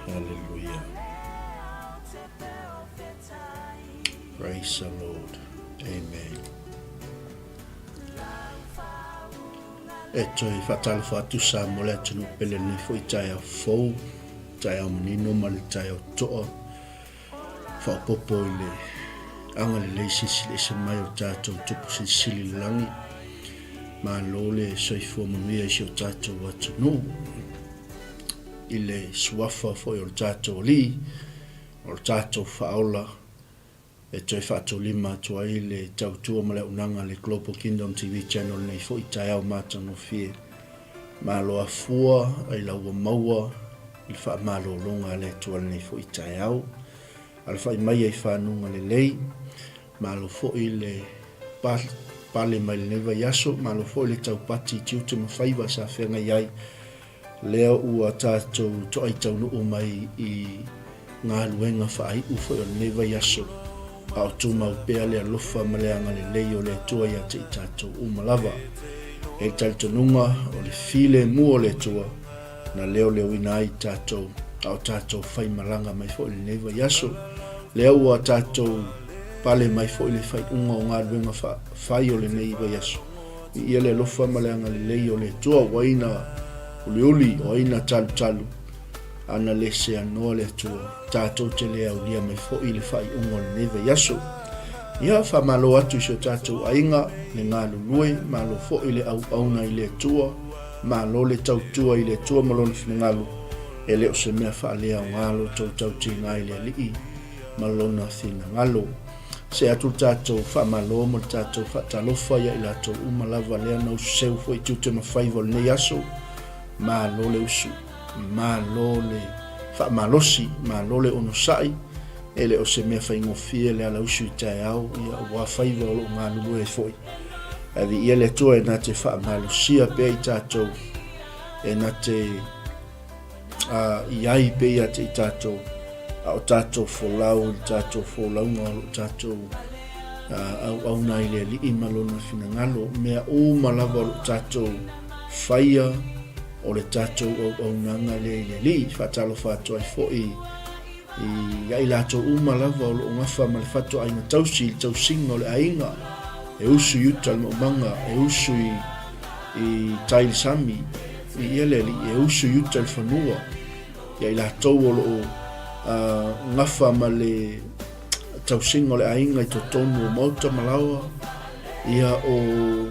Hallelujah. Praise the Lord. Amen. E toe whaatalofa atu sa mo le atunuu pele nei foi taeao fou, taeao manino ma le taeao toa. Faaopoopo i le agalelei silisili ese mai o tatou Tupu Silisili i le Lagi. Malo le soifua manuia i si o tatou atunuu i le suafa foi o le tatou Alii, o le tatou Faaola. E toe faatolima atu ai le tautua ma le auaunaga a le Global Kingdom TV Channel lenei foi taeao matagofie. Malo afua ai lau ua maua i le faamalologa a le Atua lenei foi taeao. Alafai mai ai fanuga lelei. Malo foi le pale mai lenei vaiaso, malo foi le taupati i tiute ma faiva sa feagai ai. Lea ua tatou toai taunuu mai i galuega faaiu foi o lenei vaiaso, a o tumau pea le alofa ma le agalelei o le Atua ia te i tatou uma lava. E i talitonuga o le filemu o le Atua na leoleoina ai tatou, a o tatou faimalaga mai foi i lenei vaiaso. Lea ua tatou pale mai foi le faaiuga o galuega fai o lenei vaiaso. Viia le alofa ma le agalelei o le Atua, ua ai na uliuli, o ai na talutalu, a na le seanoa le Atua, tatou te le aulia mai foi le faaiuga o lenei vaiaso. Ia, faamalo atu i si o tatou aiga, le galulue, malo foi le auauna i le Atua, malo le tautua i le Atua ma Lona finagalo, e le o se mea faaleaoga lo outou tautiga i le Alii ma Lona finagalo. Se atu le tatou faamalo ma le tatou faatalofa ia i latou uma lava lea na ususeu foi i tiute ma faiva o lenei aso. Malo le usu, malo le faamalosi, malo le onosai. E le o se mea faigofie le ala usu i taeao, ia aua faiva o lo o galulue ai foi. Ae viia le Atua e na te faamalosia pea i tatou, e na te i ai pea ia te i tatou, a o tatou folau i le tatou folauga o lo o tatou auauna ai i le Alii ma Lona finagalo. Mea uma lava o lo o tatou faia, o le tatou auaunaga lea i le Alii. Faatalofa atu ai foi i a i latou uma lava o lo o gafa ma le fatuaiga tausi i le tausiga o le aiga, e usu i uta i le maumaga, e usu i i tai i le sami, i ia le alii, e usu i uta i le fanua, ia i latou o lo o gafa ma le tausiga o le aiga i totonu o maota ma laoa, ia o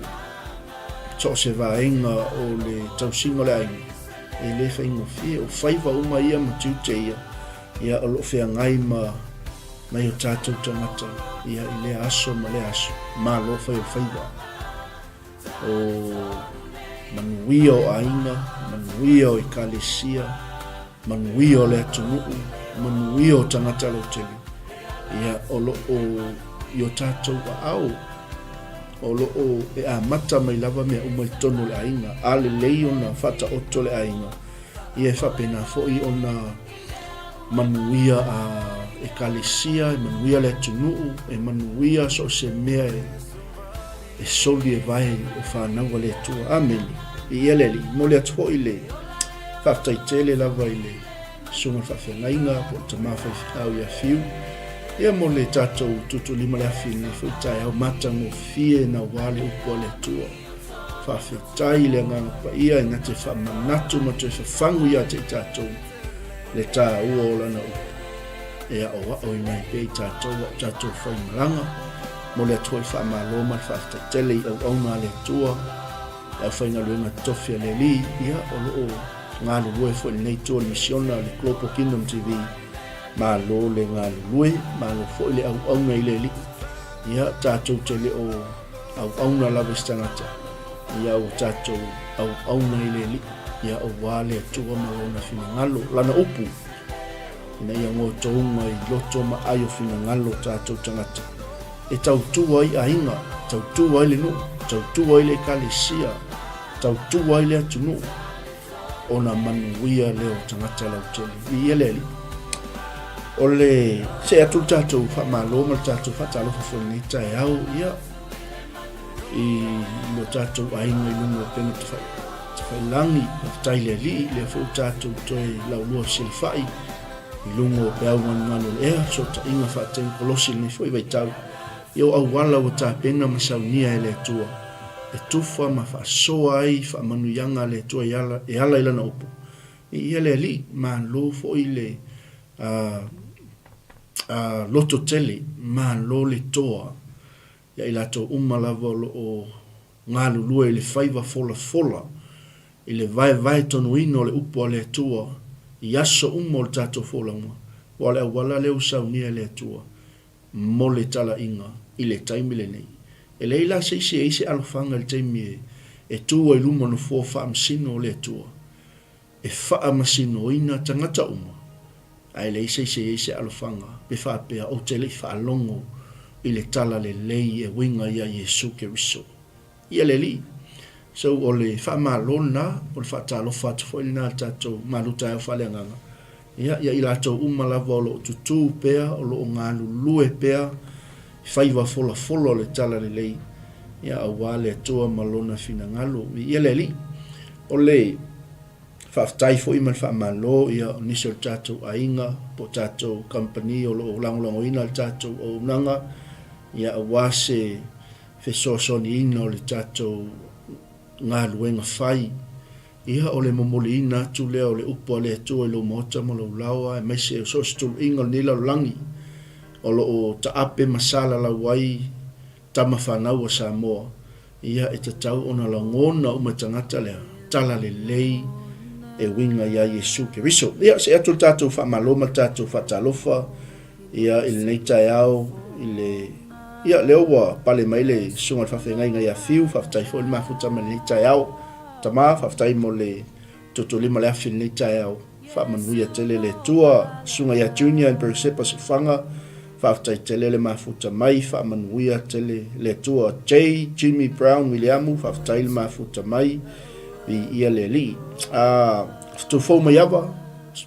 so o se vaega o le tausiga o le aiga, e le faigofie. O faiva uma ia ma tiute ia, ia o lo o feagai ma nai o tatou tagata ia i lea aso ma lea aso. Malo fai o faiva. O manuia o aiga, manuia o ekalesia, manuia o le atunuu, manuia o tagata lautele, ia o lo o i o tatou aao, o lo o e amata mai lava mea uma i totonu o le aiga. A lelei ona faataoto le aiga, ia e faapena foi ona manuia a ekalesia, e manuia le atunuu, e manuia so o se mea e E soli e vae o fanau a le Atua. Amene. Viia le Alii. Momoli atu foi le faafetai tele lava i le Susuga i le Faafeagaiga po o le Tama Faifeau ia Fiu. Ia mo le tatou tuutuulima le afi i lenei foi taeao matagofie naua le upu a le Atua. Faafetai i le Agaga Paia e na te faamanatu ma toe fafagu ia te i tatou le taua o lana upu e aoaoina ai pea i tatou a o tatou faimalaga. Momoli atu foi le faamalo ma le faafetai tele i auauna a le Atua, le aufaigaluega totofi a le Alii, ia, o lo o galulue foi i lenei itu o le misiona a le Global Kingdom TV. Malo le galulue, malo foi le auauna i le Alii. Ia, tatou te le o auauna lava i se tagata, ia, ua tatou auauna i le Alii, ia, aua le Atua ma Lona finagalo, Lana upu. ina ia gotouga i loto ma ai o finagalo o tatou tagata e tautua ai aiga, tautua ai le nuu, tautua ai le ekalesia, tautua ai le atunuu, ona manuia lea o tagata lautele. Viia le Alii. O le see atu le tatou faamalo ma le tatou faatalofa foi i lenei taeao, ia, i lo tatou aiga i luga o upega tafailagi, faafetai i le Alii, lea foi ua tatou toe laulua fesilafai i luga o peau ganuganu o le ea, fesootaiga faatenikolosi i lenei foi vaitau, ia o auala ua tapena ma saunia e le Atua e tufa ma faasoa ai faamanuiaga a le Atua e ala, e ala i Lana upu. Viia le Alii, malo foi le loto tele, malo le toa. Ia i latou uma lava o lo o galulue i le faiva folafola, i le vaevae tonuina o le upu a le Atua i aso uma o le tatou folauga, aua o le auala lea ua saunia e le Atua. mo le talaiga i le taimi lenei. E leai la se isi e i ai se alofaga i le taimi e tu ai i luma o nofoa faamasino o le Atua e faamasinoina tagata uma, ae leai se isi e i ai se alofaga pe faapea ou te le i faalogo i le tala lelei e uiga ia Iesu Keriso. Ia le Alii. So o le faamalo lena, o le faatalofa atu foi lena i le tatou malu taeao faaleagaga. Ia, ia i latou uma lava o lo o tutū pea, o lo o galulue pea i faiva folafola o le Talalelei, ia aua le Atua ma Lona finagalo. Viia le Alii. O le faafetai foi ma le faamalo, ia, o nisi o le tatou aiga po o tatou kamupani o lo o lagolagoina le tatou auaunaga, ia aua se fesoasoaniina o le tatou galuega fai. Ia, o le momoliina atu lea o le upu a le Atua i lou maota ma lou laoa, aemaise o so o se tuluiga o lenei lalolagi o lo o taape ma salalau ai tama fanau a Samoa, ia, e tatau ona lagona uma e tagata lea talalelei e uiga iā Iesu Keriso. Ia, see atu le tatou faamalo ma le tatou faatalofa Ia, i lenei taeao, i le, ia, lea ua pale mai le Susuga i le Faafeagaiga ia Fiu, faafetai foi le mafuta mai lenei taeao. Tama, faafetai mo le totolima le afi i lenei taeao. Faamanuia tele le Atua. Susuga ia Junior and Beresepa Siufaga, faafetai tele le mafuta mai, faamanuia tele le Atua. J. Jimmy Brown Wiliamu, faafetai le mafuta mai, viia le Alii. Ah, Tufou Maiava,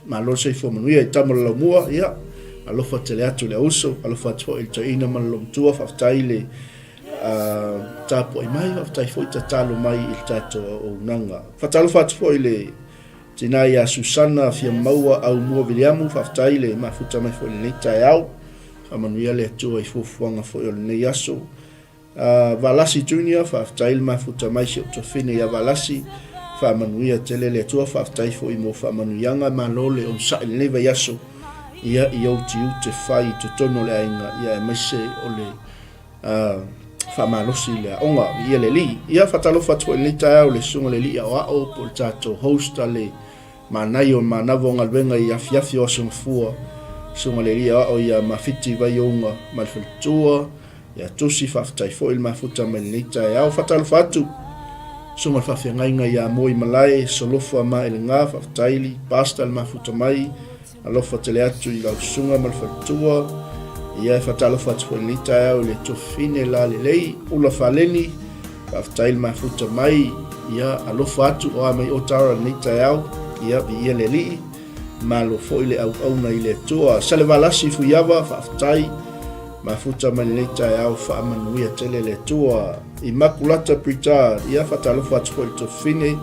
Malo le soifua manuia i tama le laumua, ia, alofa tele atu i le auso, alofa atu foi i le toeaina ma le loomatua, faafetai le uh, tapuai mai, faafetai foi tatalo mai i le tatou auaunaga. Faatalofa atu foi i le tina ia Susana Fiamaua Aumua Viliamu, faafetai le mafuta mai foi i lenei taeao, faamanuia le Atua i fuafuaga foi o lenei aso. Valasi Junior, faafetai le mafuta mai si ou tuafine ia Valasi, faamanuia tele le Atua, faafetai foi mo faamanuiaga, malo le onosai i lenei vaiaso, ia i ou tiute fai i totonu o le aiga, ia aemaise o le uh, faamalosi i le aoga, ia le alii. Ia faatalofa atu foi i lenei taeao le susuga le alii aoao po o le tatou host a le Manaia o manava o galuega i afiafi o Aso Gafua, Susuga le Alii Aoao ia Mafiti Vaiouga ma le Faletua, ia Tusi, faafetai foi le mafuta mai lenei taeao. Faatalofa atu, Susuga le Faafeagaiga ia Moi Malae, Solofa Maelega, faafetai li Pastor le mafuta mai, alofa tele atu i lau susuga ma le faletua. Ia e faatalofa atu foi lenei taeao i le tuafafine la lelei, Ula Faleni, Faafetai le mafuta mai, ia alofa atu o a mai Otara lenei taeao, ia viia le Alii, malo foi le auauna i le Atua. Salevalasi Fuiava, faafetai, mafuta mai lenei taeao, faamanuia tele le Atua. Imakulata Pritchard, ia faatalofa atu foi i le Tofine,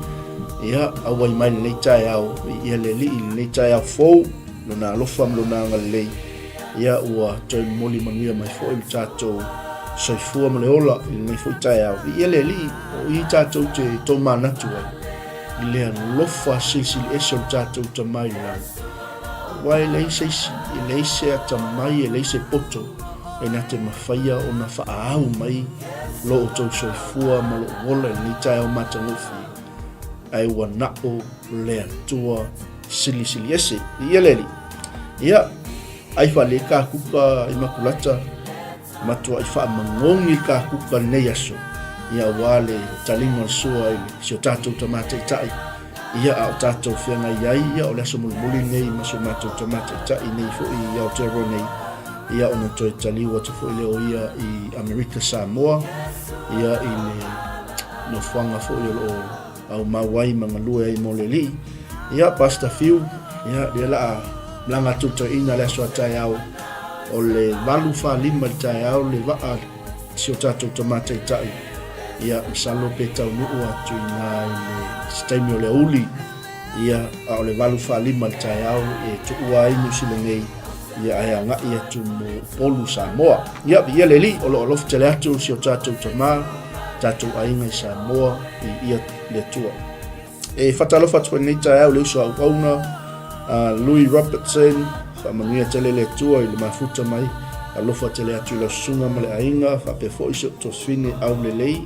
ia auai mai lenei taeao, viia le Alii lenei taeao fou, lona alofa ma lona agalelei. Ia ua toe momoli manuia mai foi le tatou soifua ma le ola i lenei foi taeao. Viia le Alii, o i tatou te tomanatu ai i le alofa silisili ese o le tatou Tama i le lagi. Aua e leai se isi, e leai se atamai, e leai se poto e na te mafaia ona faaau mai lo outou soifua ma lou ola i lenei taeao matagofie. Ae ua nao le Atua silisili ese. Viia le Alii. Ia, ai fale ka kuka i makulata, matuai faamagogi ka kuka lenei aso, ia aua le taliga o le sua i si o tatou tama taitai, ia a o tatou feagai ai, ia o le aso mulimuli lenei ma si o matou tama taitai nei foi i Aotearoa nei, ia ona toe taliu atu foi lea o ia i Amerika Samoa, ia i le nofoaga foi o lo o aumau ai ma galue ai mo le Alii. Ia, Pastor Fiu, ia, lea la a malaga atu le toeaina le aso a taeao, o le 8:45 i le taeao le vaa si o tatou tama taitai. Ia, masalo pe taunuu atu i ina i le se taimi o le aoauli, ia, a o le 8:45 i le taeao e tuua ai Niu Sila nei, ia, ae agai atu mo Upolu, Samoa. Ia, viia le Alii, o lo o alofa tele atu si o tatou tama, tatou aiga i Samoa, viia le Atua. E faatalofa atu foi i lenei taeao i le uso a auauna, a Louis Robertson, faamanuia tele le Atua i le mafuta mai, alofa tele atu i lau susuga ma le aiga, faapea foi si ou tuafafine aulelei,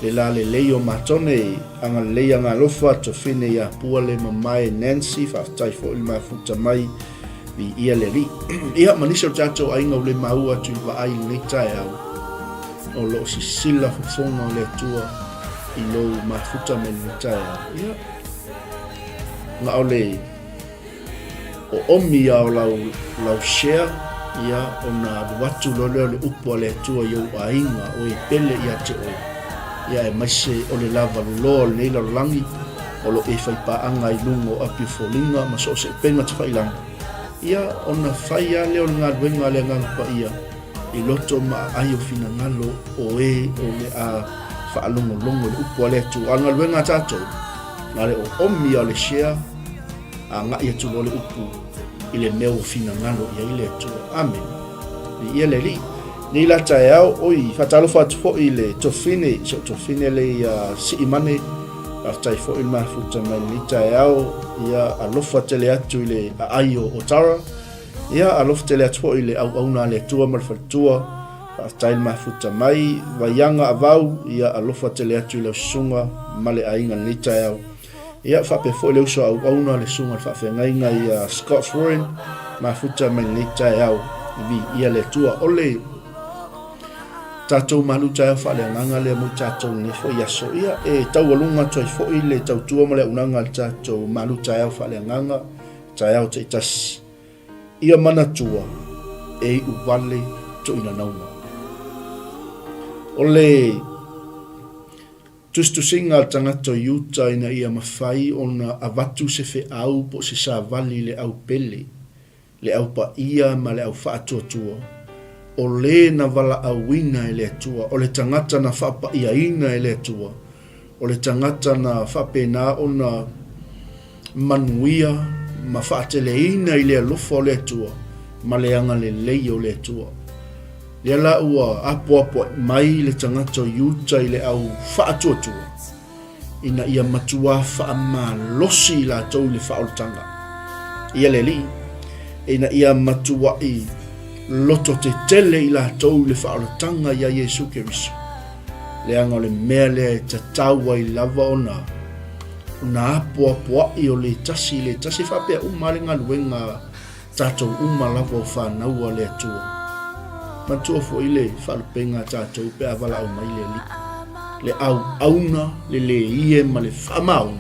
le lalelei o Matone, agalelei agalofa, tuafafine ia Pualemamae Nancy, faafetai foi i le mafuta mai. Viia le Alii. Ia, ma nisi o tatou aiga ua le maua atu i le vaai i lenei taeao, o lo o sisila fofoga o le Atua i lou mafuta mai lenei taeao. Ia, na o le oomi lava o lau, lau share, ia, ona alu atu loa lea o le upu a le Atua i ou aiga, o e pele ia te oe, ia, aemaise o le lavaloa o lenei lalolagi, o lo o e faipaaga ai i luga o api o foliga ma so o se upega tafailaga, ia, ona fai lava lea o le galuega a le Agaga Paia i loto ma aai o finagalo o e o le a faalogologo i le upu a le Atua. A o le galuega a tatou, na o le oomi lava o le share, agai atu loa le upu i le mea ua finagalo i ai le Atua. Amene. Viia le Alii. Nei la taeao, oi, faatalofa atu foi i le tofine, si ou tofine le ia Siimane, faafetai foi le mafuta mai lenei taeao, ia alofa tele atu i le aai o Otara, ia alofa tele atu foi i le auauna a le Atua ma le faletua, faafetai le mafuta mai, Vaiaga Avau, ia alofa tele atu i lau susuga ma le aiga lenei taeao. Ia, faapea foi le uso a auauna, le susuga i le faafeagaiga ia Scott Warren, mafuta mai lenei taeao, viia le Atua. O le tatou malu taeao faaleagaga lea mo i tatou lenei foi aso, ia, e taualuga atu ai foi le tautua ma le auaunaga a le tatou malu taeao faaleagaga, taeao taitasi. Ia manatua, e iu vale toinanauga. O le Tusitusiga a le tagata o Iuta ina ia mafai ona avatu se feau po o se savali i le au pele, le au paia ma le au faatuatua, o le na valaauina e le Atua, o le tagata na faapaiaina e le Atua, o le tagata na faapena ona manuia ma faateleina i le alofa o le Atua ma le agalelei o le Atua. Lea la ua apoapoai mai le tagata o Iuta i le au faatuatua, ina ia matuā faamalosi i latou i le faaolataga. Ia le Alii, ina ia matuaʻi lototetele i latou i le faaolataga iā Iesu Keriso, leaga o le mea lea e tatau ai lava ona ona apoapoai o le tasi i le tasi, e faapea uma lava le galuega Tatou uma lava o fanau a le Atua. Manatua foi le faalupega a tatou pe a valaau mai le Alii, le auauna, le lē ie ma le faamaoni,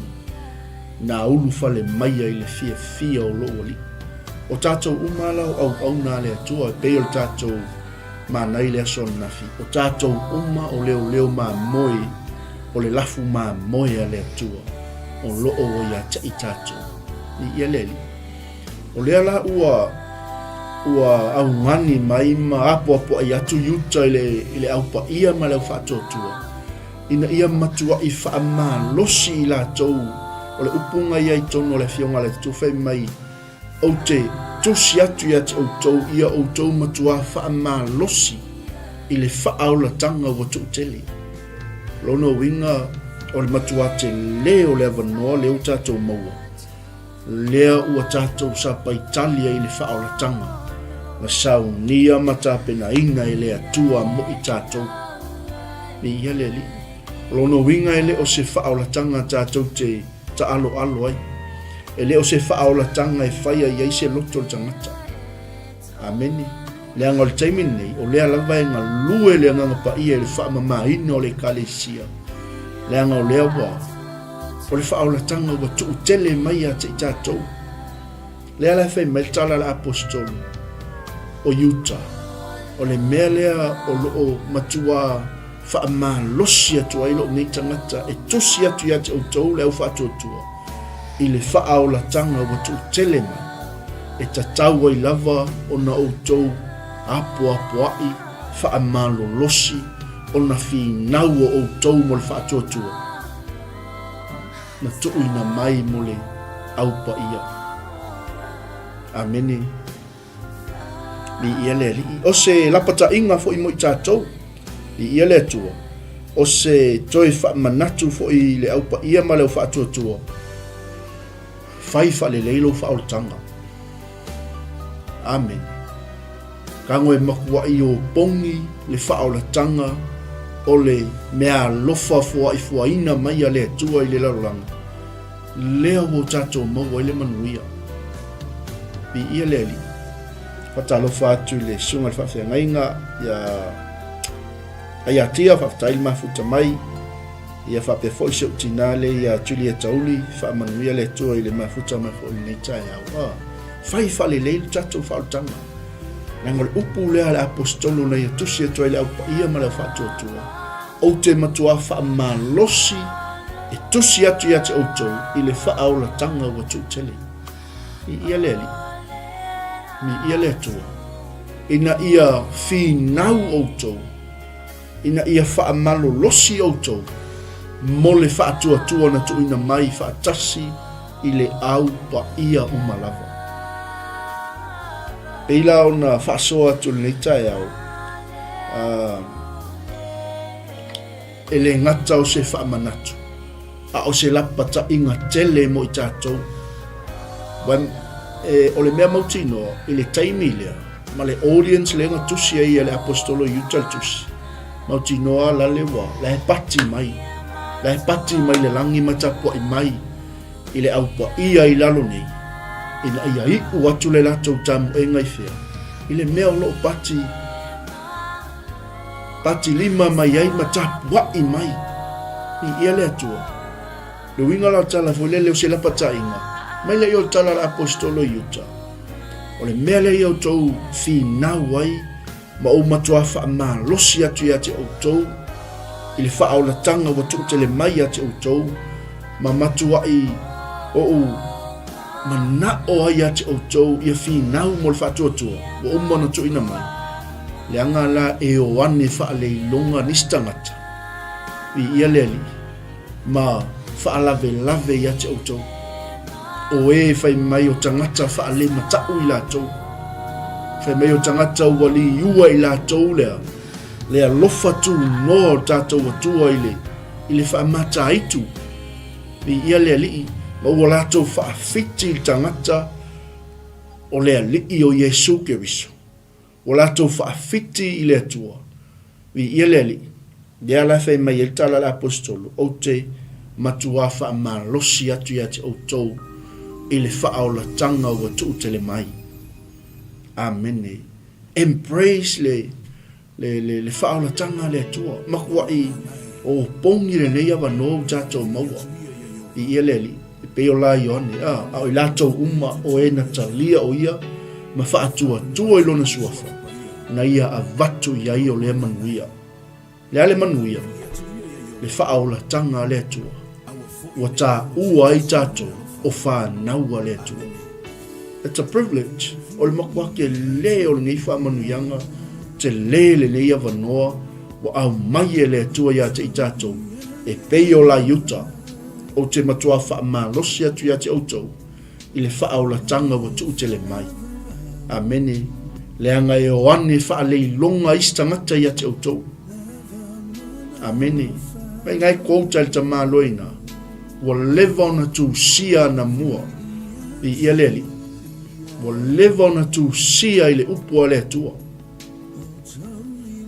na ulufale mai ai le fiafia o lou Alii. O tatou uma la o auauna a le Atua, e pei o le tatou manai i le aso ananafi, o tatou uma o leoleo mamoe o le lafu mamoe a le Atua, o loo ua ia te i tatou. Viia le Alii. O lea la ua ua augani mai ma apoapoai atu Iuta i le, i le au paia ma le au faatuatua, ina ia matuai faamalosi i latou. O le upuga ia i totonu o le Afioga a le Atua fai mai, Ou te tusi atu ia te outou ia outou matuā faamalosi i le faaolataga ua tuutele. O lona uiga, o le matuā telē o le avanoa lea ua tatou maua, Lea ua tatou sapaitali ai i le faaolataga na saunia ma tapenaina e le Atua mo i tatou. Viia le Alii. O lona uiga e le o se faaolataga tatou te taaloalo ai. E le o se faaolataga e faia i ai se loto o le tagata. Amene. Leaga o le taimi lenei, o lea lava e galue le Agaga Paia i le faamamaina o le Ekalesia. Leaga o lea ua, o le faaolataga ua tuutele mai ia te i tatou. Lea la e fai mai le tala a le Aposetolo o Iuta, o le mea lea o lo o matuā faamalosi atu ai lou nei tagata e tusi atu ia te outou le au faatuatua i le faaolataga ua tuutele mai, e tatau ai lava ona outou apoapoai faamalolosi ona finau o outou mo le faatuatua na tuuina mai mo le Au Paia. Amene. Viia le Alii. O se lapataiga foi mo i tatou. Viia le Atua. O se toe faamanatu foi i le Au Paia ma le Au Faatuatua. Fai faalelei lou faaolataga. Amene. Tago e makuaʻi o pogi le faaolataga o le meaalofa foaifoaina mai a le Atua i le lalolagi, lea ua o tatou maua ai le manuia. Viia le Alii. Faatalofa atu i le susuga i le faafeagaiga ia Aiatia, faafetai le mafuta mai. Ia faapea foi si ou tinā lea ia Julieta Uli, faamanuia le Atua i le mafuta mai foi i lenei taeao. Ah, fai faalelei le tatou faaolataga. Leaga o le upu lea a le Aposetolo na ia tusi atu ai le au paia ma le au faatuatua, ou te matuā faamalosi e tusi atu ia te outou i le faaolataga ua tuutele. Viia le Alii, viia le Atua, ina ia finau outou, ina ia faamalolosi outou mo le faatuatua na tuuina mai faatasi i le au paia uma lava. Pei la ona faasoa atu i lenei taeao, e le gata o se faamanatu, a o se lapataiga tele mo i tatou. E, o le mea mautinoa, i le taimi lea, ma le audience lea na tusi ai e le Aposetolo Iuta le tusi, mautinoa la le ua, la e pati mai, la e pati mai le lagi ma tapuai mai i le au paia i lalo nei, ina ia iu atu le latou tamoega i fea, i le mea o lo o pati, pati lima mai ai ma tapuai mai. Viia le Atua. Le uiga la o tala foi lele o se lapataiga, mai lea i o le tala a le Aposetolo Iuta. O le mea lea ia outou finau ai ma ou matuā faamalosi atu ia te outou i le faaolataga ua tuutele mai ia te outou, ma matuaʻi oʻu manaʻo ai ia te outou ia finau mo le faatuatua ua uma ona tuuina mai, leaga la e o ane faaleiloga nisi tagata, viia le Alii, ma faalavelave ia te outou, o e fai mai o tagata faalemataʻu i latou, fai mai o tagata ua liua i latou lea, le alofa tunoa o le tatou Atua i le, i le faamataitu, viia le Alii, ma ua latou faafiti i le tagata o le Alii o Iesu Keriso. Ua latou faafiti i le Atua. Viia le Alii. Lea la e fai mai ai le tala a le Aposetolo, Ou te matuā faamalosi atu ia te outou i le faaolataga ua tuutele mai. Amene. Embrace le, le, le, le faaolataga a le Atua. Matuaʻi o opogi lenei avanoa ua tatou maua. Viia le Alii. E pei o la Ioane, a, a o i latou uma o e na talia o ia ma faatuatua i lona suafa, na ia avatu i ai o lea manuia. Le a le manuia? Le faaolataga a le Atua, ua taua ai tatou o fanau a le Atua. It's a privilege. O le matua telē o lenei faamanuiaga, telē lenei avanoa ua aumai e le Atua ia te i tatou, e pei o la Iuta, Ou te matua faamalosi atu ia te outou i le faaolataga ua tuutele mai. Amene. Leaga e o ane faaleiloga isi tagata ia te outou. Amene. Mai ngai quota i le tamaloina, ua leva ona tusia ana mua. Viia le Alii. Ua leva ona tusia i le upu a le Atua.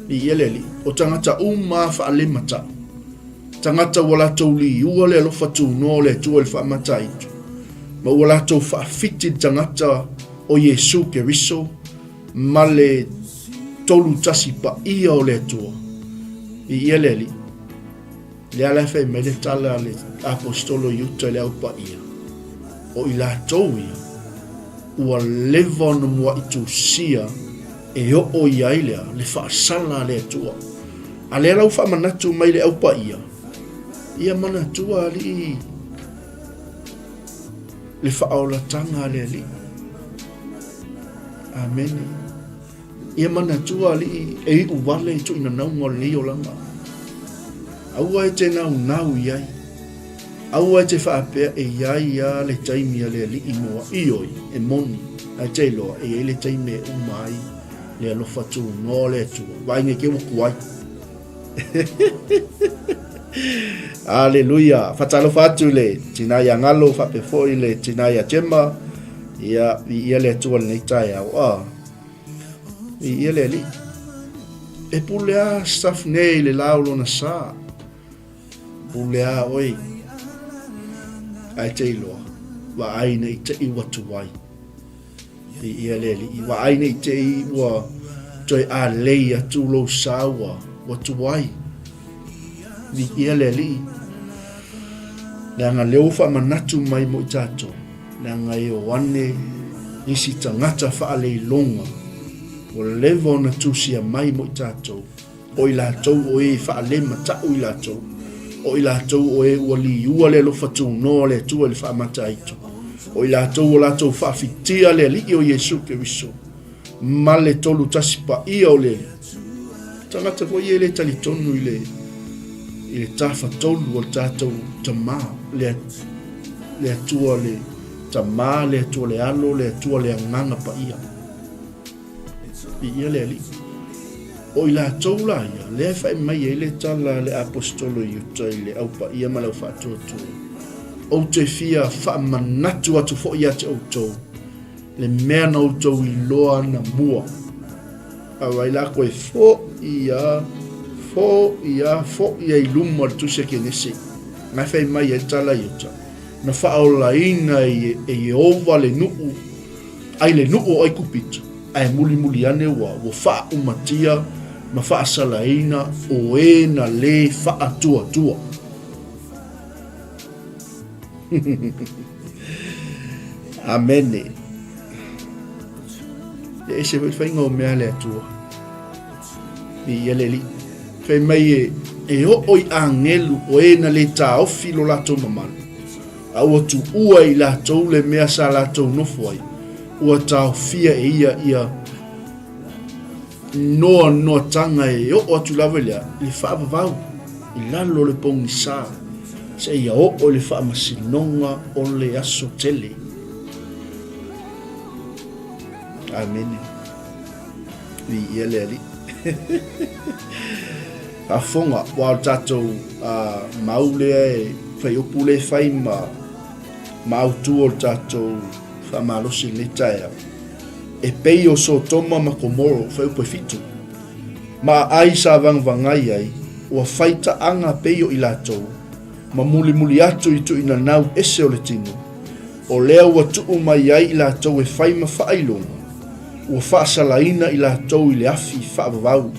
Viia le Alii. O tagata uma faalemataʻu. Tagata ua latou liua le alofa tunoa o le Atua i le faamataitu, ma ua latou faafiti le tagata o Iesu Keriso ma le tolutasi paia o le Atua. Viia le Alii. Lea la e fai mai le tala a le Aposetolo Iuta i le Au Paia, o i latou ia, ua leva ona muaʻi tusia e oo i ai lea le faasala a le Atua. A lea la ua faamanatu mai le Au Paia, ia manatua alii le faaolataga a le Alii. Amene. Ia manatua alii e iu wale i tuinanauga o lenei olaga. Aua e te naunau i ai. Aua e te faapea e i ai a le taimi a le Alii mo ioe, e moni, ae te iloa e i ai le taimi e uma ai le alofa tunoa o le Atua. Vaai nei ke ua tuai. Aleluia. Faatalofa atu i le tina ia Galo, faapea foi le tina ia Gemma. Ia, viia le Atua lenei taeao. Ah, viia le Alii. E pule a staff nei i le la o lona sa. Pule a oe, ae te iloa, vaai nei te i ua tuai. Viia le Alii. Vaai ne i te i ua toe alei atu lou sa ua, ua tuai. Viia le Alii. Leaga lea ua faamanatu mai mo i tatou, leaga e o ane nisi tagata faaleiloga ua leva ona tusia mai mo i tatou. O i latou o e faalemata'u i latou, o i latou o e ua liua le alofa tunoa o le Atua i le faamataito, o i latou ua latou faafitia le Alii o Iesu Keriso ma le Tolutasi Paia o le Alii. Tagata foi ia e le talitonu i le i le Tafatolu o le tatou Tama, le le Atua le Tama, le Atua le Alo, le Atua le Agaga Paia. Viia le Alii. O i latou la ia, lea e fai mai ai le tala a le Aposetolo Iuta i le Au Paia ma le Au Faatuatua, Ou te fia faamanatu atu foi ia te outou le mea na outou iloa anamua. Auai la koe fo'i a, fo'i a, fo'i a i luma o le Tusi a Kenese, na e fai mai ai le tala a Iuta, na faaolaina e Ieova le nuu Ai le nuu o Aikupito, ae mulimuli ane ua ua faaumatia ma faasalaina o e na le faatuatua. Amene. E ese foi le faiga o mea a le Atua. Viia le Alii. Fai mai e, e oo i agelu o e na le taofi lo latou mamalu. A ua tuua i latou le mea sa latou nofo ai, ua taofia e ia ia noanoatanga e oo atu lava i le i le faavavau i lalo o le pogisa seia oo i le faamasinoga o le aso tele. Amene. Viia le Alii. Faafofoga, aua o le tatou mau lea e faiupu lea e fai ma ma autu o le tatou faamalosi i lenei taeao. E pei o Sotoma ma Komoro, faiupu e fitu. Ma aai sa vagavagai ai, ua fai taaga pei o i latou, ma mulimuli atu i tuuinanau ese o le tino, o lea ua tuu mai ai i latou e fai ma faailoga, ua faasalaina i latou i le afi faavavau.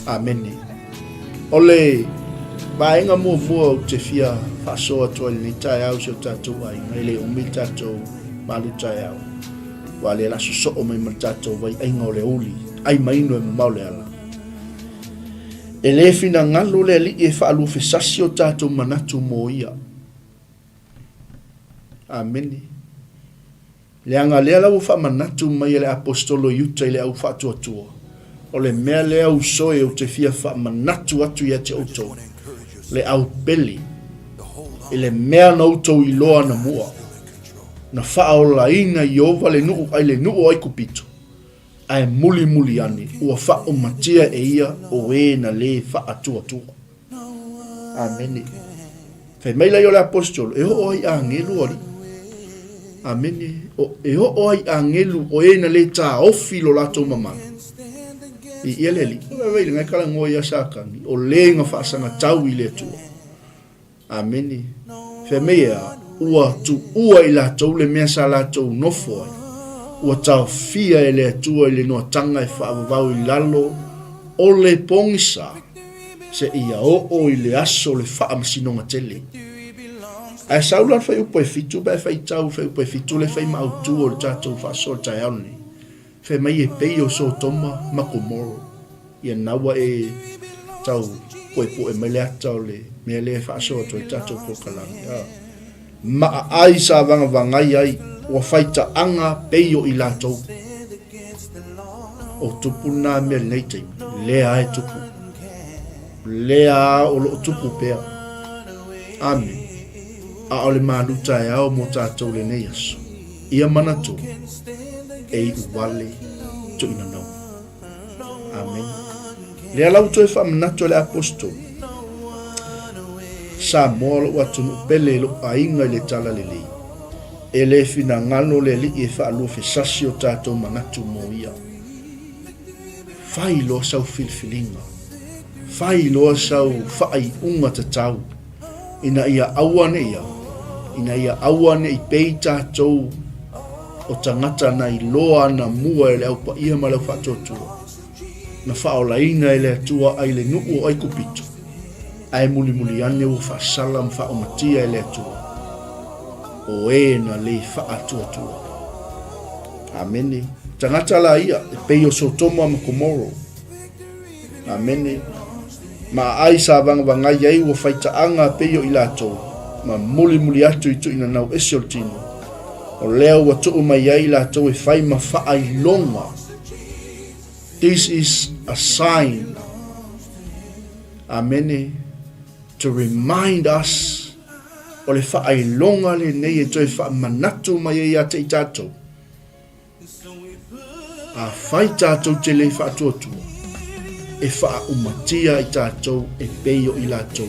Amene. O le vaega muamua ou te fia faasoa atu ai i lenei taeao i si o tatou aiga, e le umi le tatou malu taeao, aua o lea o le a sosoo mai ma le tatou vaiaiga o le aoauli, ai ma inu e mamao le ala. E le finagalo le Alii e faaluafesasi o tatou manatu mo Ia. Amene. Leaga lea la ua faamanatu mai e le Aposetolo Iuta i le au faatuatua, o le mea lea usoe ou te fia faamanatu atu ia te outou, le au pele, i le mea na outou iloa anamua, na faaolaina Ieova le nuu ai le nuu o Aikupito, ae mulimuli ane ua faaumatia e ia o e na le faatuatua. Amene. Fai mai la ia o le Aposetolo, e oo ai agelu o alii. Amene. O, e oo ai agelu o e na le taofi lo latou mamalu. I ia le alii. Vai vai le ngai kala ngoa ia Satani, o le nga faasagatau i le Atua. Amene. Fai mai e a, ua tuua i latou le mea sa latou nofo ai, ua taofia e le Atua i le noataga e faavavau i lalo o le pogisa, seia oo i le aso o le faamasinoga tele. Ae sau la le fuaiupu e fitu pe a e faitau i le fuaiupu e fitu lea e fai ma autu o le tatou faasoa i le taeao lenei, fai mai e pei o Sotoma ma Komoro. Ia na ua e tau poepoe mai le ata o le mea lea e faasoa atu ai le tatou polokalame. A ma aai sa vagavagai ai, ua fai taaga pei o i latou. O tupu lena mea i lenei taimi, lea e tupu. Lea o loo tupu pea. Amene. A o le malu taeao mo tatou lenei aso, ia manatua, e iu wale tuinanau. Amene. Lea la ua toe faamanatu e le Aposetolo, Samoa lou atunuu pele i lou aiga i le Talalelei, e le finagalo le Alii e faaluafesasi o tatou manatu mo ia. Fai loa sau filifiliga, fai loa sau faaiuga tatau, ina ia aua ne ia Ina ia aua ne i pei tatou o tagata na iloa anamua e le Au Paia ma le Au Faatuatua, na faaolaina e le Atua ai le nuu o Aikupito, ae mulimuli ane ua faasala ma faaomatia e le Atua, o e na le faatuatua. Amene. Tagata la ia, e pei o Sotoma ma Komoro. Amene. Ma aai sa vagavagai ai ua faitaaga pei o i latou, ma mulimuli atu i tuuinanau ese o le tino, o lea ua tuu mai ai i latou e fai ma faailoga. This is a sign. Amene. To remind us o le faailoga lenei e toe faamanatu mai ai ia te i tatou. Afai tatou te le faatuatua, e faaumatia ai tatou e pei o i latou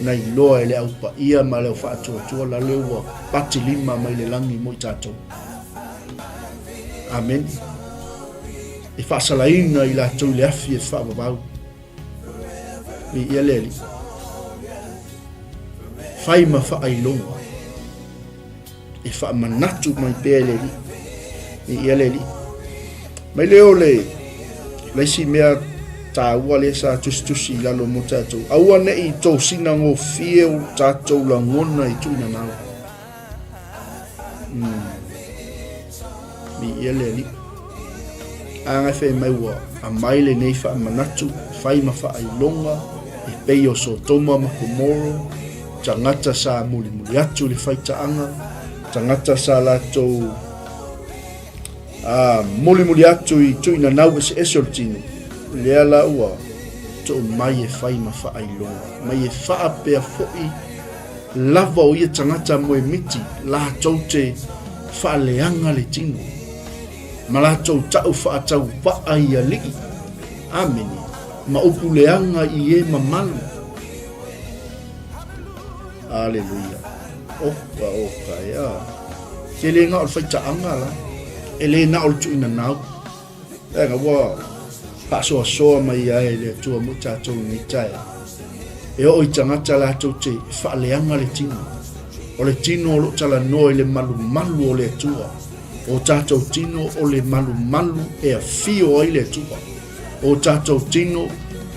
na iloa e le Au Paia ma le Au Faatuatua la le ua pati lima mai le lagi mo i tatou. Amene. E faasalaina i latou i le afi e faavavau. Viia le Alii. Fai ma faailoga. E faamanatu mai pea e le Alii. Viia le Alii. Mai lea o le le isi mea taua lea sa tusitusi i lalo mo tatou. Aua ne i tosina gofie o tatou lagona i tuuina nau. Viia le Alii. A ngai fai mai ua aumai lenei faamanatu, fai ma faailoga e pei o Sotoma ma Komoro, tagata sa mulimuli atu i le faitaaga, tagata sa latou a mulimuli atu i tuuinanau eseese o le tino, lea la ua tuu mai e fai ma faailoga, mai e faapea foi lava o ia tagata moemiti latou te faaleaga le tino, ma latou ta'u faatauvaa i alii, amene, ma upu leaga i e mamalu. Aleluia. Oka, oka, ea. Ke le na o le faitaaga la. E le na o le tuuina nau. Leaga ua faasoasoa mai ai le Atua mo tatou i lenei taeao. E oo i tagata latou te faaleaga le tino. O le tino o lo o talanoa i le malumalu o le Atua. O tatou tino o le malumalu e afio ai le Atua. O tatou tino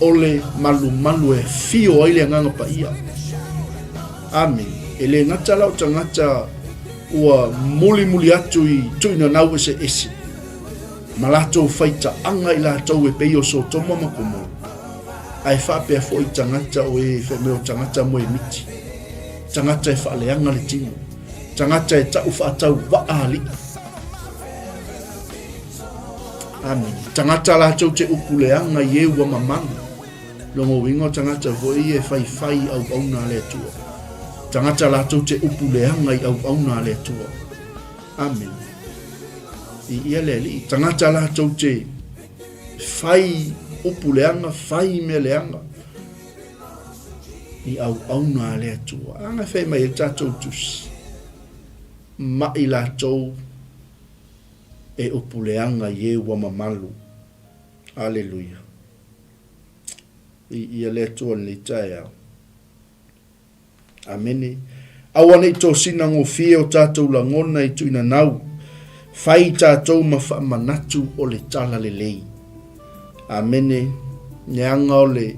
o le malumalu e afio ai le Agaga Paia. Amene. E le gata la o tagata ua mulimuli atu i tuuinanau eseese ma latou faitaaga i latou e pei o Sotoma ma Komoro, ae faapea foi tagata o e fai mai o tagata moemiti, tagata e faaleaga le tino, tagata e ta'u faatauvaa alii. Amene. Tagata latou te upu leaga i e ua mamalu. Lona uiga o tagata foi ia e faifai i auauna a le Atua. Tagata latou te upu leaga i auauna a le Atua. Amene. I ia le Alii. Tagata latou te fai upu leaga, fai mea leaga i auauna a le Atua. A na fai mai ai le tatou tusi, ma'i latou e upu leaga i e ua mamalu. Aleluia. I ia le Atua lenei taeao. Amene. Aua ne i tosina gofie o tatou lagona i tuuinanau, fai tatou ma faamanatu o le tala lelei. Amene. Leaga o le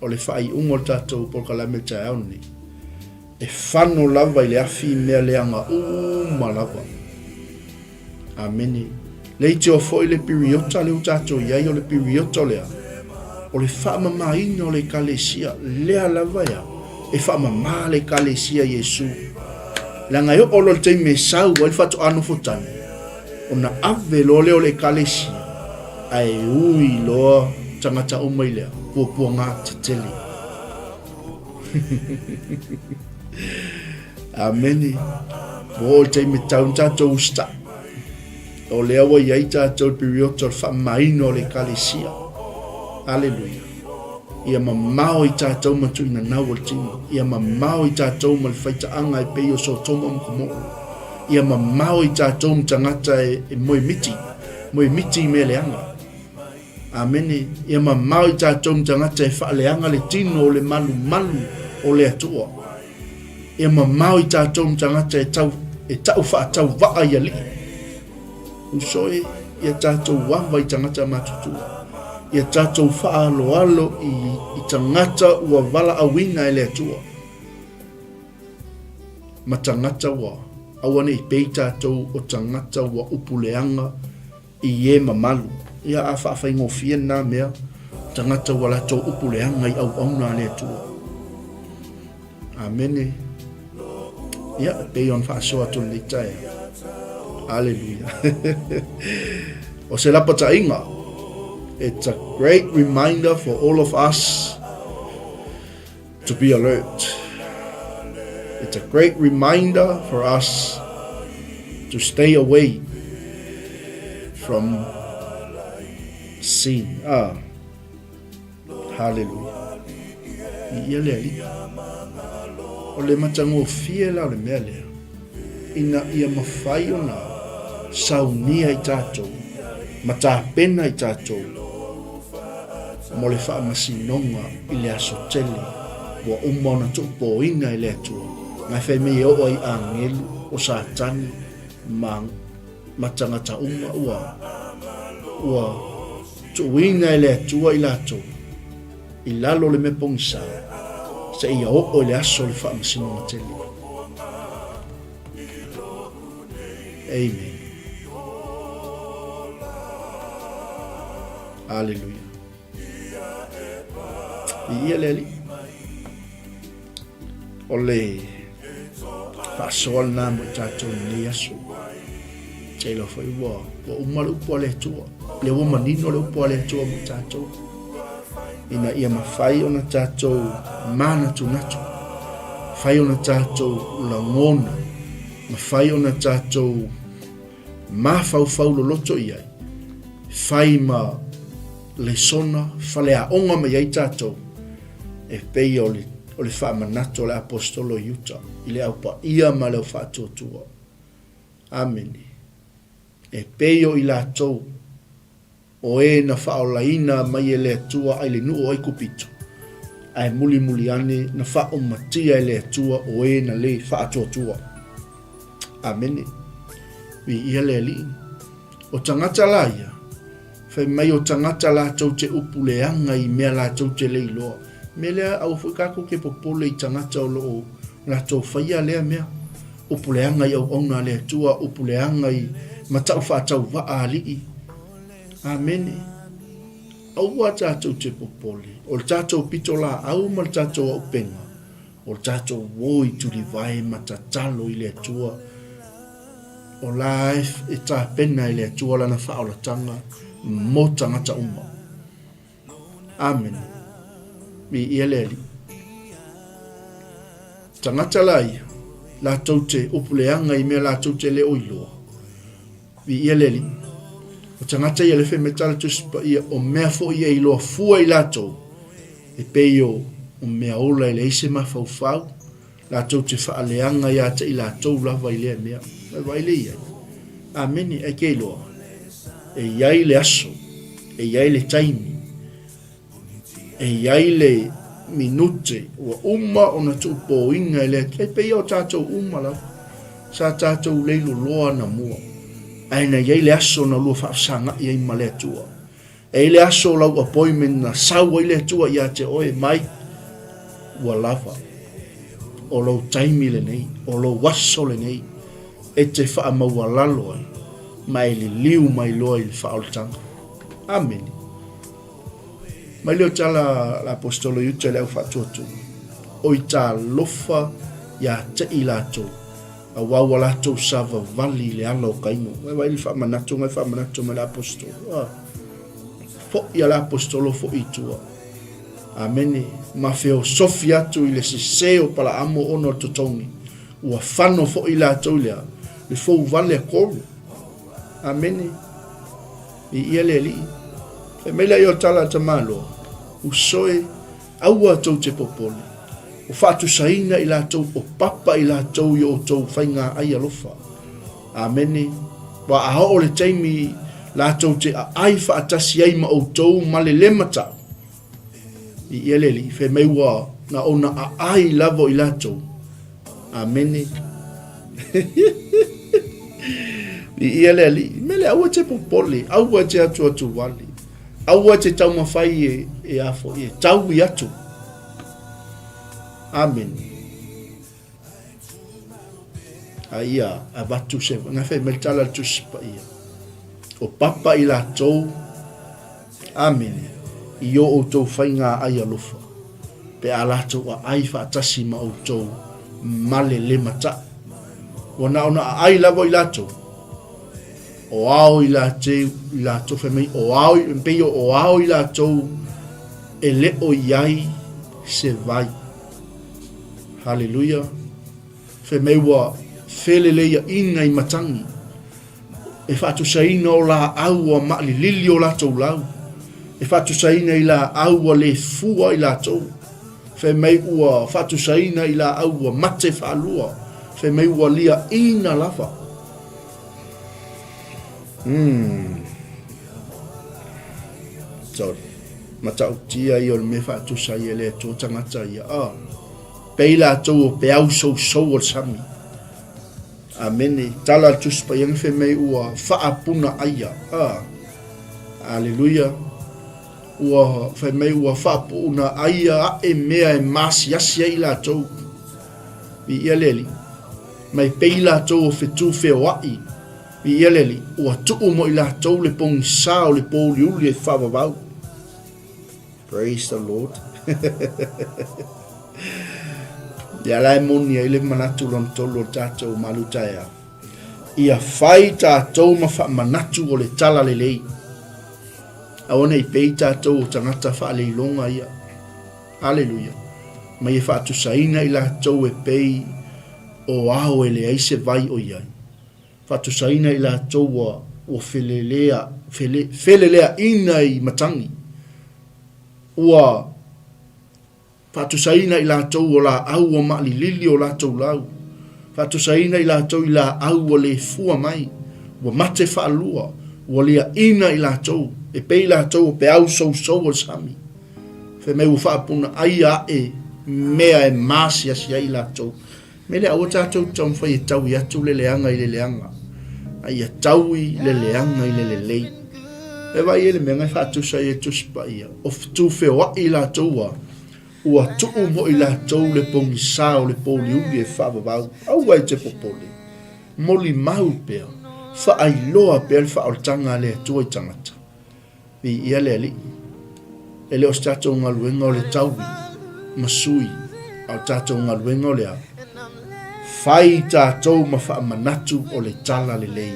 o le faaiuga o le tatou polokalame taeao lenei. E fano lava i le afi mea leaga uma lava. Amene. Leitioa foi le piriota lea ua tatou i ai, o le piriota o le a? O le faamamaina o le Ekalesia, lea lava e a? E faamama le Ekalesia i Iesu. Leaga e oo loa i le taimi e sau ai le faatoa nofotane, ona ave loa lea o le Ekalesia, ae ui loa tagata uma i le a? Puapuaga tetele. Amene. Ua oo i le taimi e tatau ona tatou usitai. O lea ua i ai tatou i le piriota o le faamamaina o le Ekalesia. Aleluia. Ia mamao i tatou ma tuuinanau o le tino. Ia mamao i tatou ma le faitaaga e pei o Sotoma ma Komoro. Ia mamao i tatou ma tagata e, e moemiti, moemiti i mea leaga. Amene. Ia mamao i tatou ma tagata e faaleaga le tino o le malumalu o le Atua. Ia mamao i tatou ma tagata e tau e ta'u fa'atauvaa i alii. Uso e, ia tatou ava i tagata matutua. Ia tatou fa'aaloalo i i tagata ua valaauina e le Atua. Ma tagata ua aua ne'i pei tatou o tagata ua upu leaga i e mamalu. Ia a faafaigofie lena mea, tagata ua latou upu leaga i auauna a le Atua. Amene. Ia, pei ona faasoa atu lenei taeao. Aleluia. o se lapataiga. It's a great reminder for all of us to be alert. It's a great reminder for us to stay away from sin. Ah, hallelujah. I ia le alii. O le matagofie la o le mea lea, ina ia mafai ona saunia i tatou ma tapena i tatou mo le faamasinoga i le aso tele ua uma ona tuupōina e le Atua, na e fai mai e oo ai agelu o Satani ma, ma tagata uma ua, ua tuuina e le Atua i latou i lalo o le mea pogisa seia oo i le aso o le faamasinoga tele. Amen. Aleluia. I ia le Alii. O le faasoa lena mo i tatou i lenei aso. Te iloa foi ua, ua uma le upu a le Atua. Lea ua manino le upu a le Atua mo i tatou. Ina ia mafai ona tatou manatunatu, fai ona tatou lagona, mafai ona tatou mafaufau loloto i ai, fai ma lesona faleaoga mai ai tatou e pei o le, o le faamanatu a le Aposetolo Iuta i le Au Paia ma le Au Faatuatua. Amene. E pei o i latou o e na faaolaina mai e le Atua ai le nuu o Aikupito, ae mulimuli ane na faaumatia e le Atua o e na le faatuatua. Amene. Viia le Alii. O tagata la ia, fai mai o tagata latou te upu leaga i mea latou te le iloa. Mea lea, aua foi tatou te popole i tagata o lo o latou faia lea mea. Upu leaga i auauna a le Atua, upu leaga i matau faatauvaa a alii. Amene. Aua tatou te popole. O le tatou pitolaau ma le tatou auupega, o le tatou uo i tulivae ma tatalo i le Atua, o la e tapena e le Atua lana faaolataga mo tagata uma. Amene. Viia le Alii. Tagata la ia, latou te upu leaga i mea latou te le o iloa. Viia le Alii. O tagata ia le fai mai tala Tusi Paia, o mea foi e iloa fua i latou, e pei o, o mea ola e leai se mafaufau, latou te faaleaga ia te i latou lava i lea mea. Mai vaai lea i ai. Amene, ae ke iloa, e i ai le aso, e i ai le taimi, e i ai le minute ua uma ona tuupōina e le Atua. E pei o tatou uma lava, sa tatou leiloloa anamua, ae na i ai le aso na lua faafesagai ai ma le Atua. E i le aso o lau appointment na sau ai le Atua ia te oe mai, ua lava. O lou taimi lenei, o lou aso lenei, e te faamaualalo ai ma e liliu mai loa i le faaolataga. Amene. Mai lea o tala a le Aposetolo Iuta i le au faatuatua, o i talofa ia te i latou, Aua ua latou savavali i le ala o Kaino. Ngai vaai le faamanatu, ngai faamanatu mai le Aposetolo. Ah, fo'i a le Aposetolo fo'i i tua. Amene. Ma feosofi atu i le sese o Palaamo ona o le totogi. Ua fano fo'i latou i le a? Le fou vale a Koro. Amene. Viia le Alii. Fai mai lea i o tala a tamaloa, uso e, Aua tou te popole, o faatusaina i latou o papa i latou i o outou faiga ai alofa. Amene. Ua a oo le taimi latou te aai faatasi ai ma outou ma le le matau. I ia le Alii, fai mai ua na ona aai lava o i latou. Amene. Viia le Alii. Mele aua e te popole, aua e te atuatu wale, aua e te taumafai e, e a foi, e taui atu. Amene. A ia avatu se, nga fai mai tala le Tusi Paia. O papa i latou, amene, i o outou faiga ai alofa, pe a latou aai faatasi ma outou ma le le mataʻu. Ua na ona aai lava i latou, o ao i latou, i latou fai mai, o ao, pei o ao i latou e le o i ai se vai. Haleluia. Fai mai ua feleleiaʻina i matagi, e faatusaina o laau ua maʻalilili o latou lau, e faatusaina i laau ua le fua i latou. Fai mai ua faatusaina i laau ua mate faalua, fai mai ua liaʻina lava. Mm. Sorry. Matautia ia o le mea faatusa ai e le Atua tagata ia. Ah. Pei latou o peau sousou o le sami. Amene. Tala le Tusi Paia fai mai ua faapuna aia. Ah. Aleluia. Ua fai mai ua faapuuna aia ae mea e maasiasi ai latou. Viia le Alii. Mai pei latou o fetu feoai. Viia le Alii, ua tuu mo i latou le pogisa o le pōuliuli e faavavau. Praise the Lord. Ia la e moni ai le manatu lona tolu o le tatou malu taeao. Ia fai tatou ma faamanatu o le tala lelei. Aua ne i pei tatou o tagata faaleiloga ia. Aleluia. Ma ia faatusaina i latou e pei o ao e leai se vai o i ai. Faatusaina i latou ua ua felelea, fele, feleleaina i matagi. Ua faatusaina i latou o laau ua maalilili o latou lau. Faatusaina i latou i laau ua le fua mai, ua mate faalua, ua liaina i latou, e pei latou o peau sousou o le sami. Fai mai ua faapunaaia ae mea e maasiasi ai i latou. Me lea, aua tatou te taumafai e taui atu le leaga i le leaga, a ia taui le leaga i le lelei. E vaai ai le mea e faatusa ai e Tusi Paia, o tu feoai latou ua, ua tuu mo i latou le pogisa o le pōuliuli e faavavau. Aua e te popole, molimau pea, faailoa pea le faaolataga a le Atua i tagata. Viia le Alii. E le o se tatou galuega o le taui ma sui, a o tatou galuega o le a? Fai tatou ma faamanatu o le tala lelei.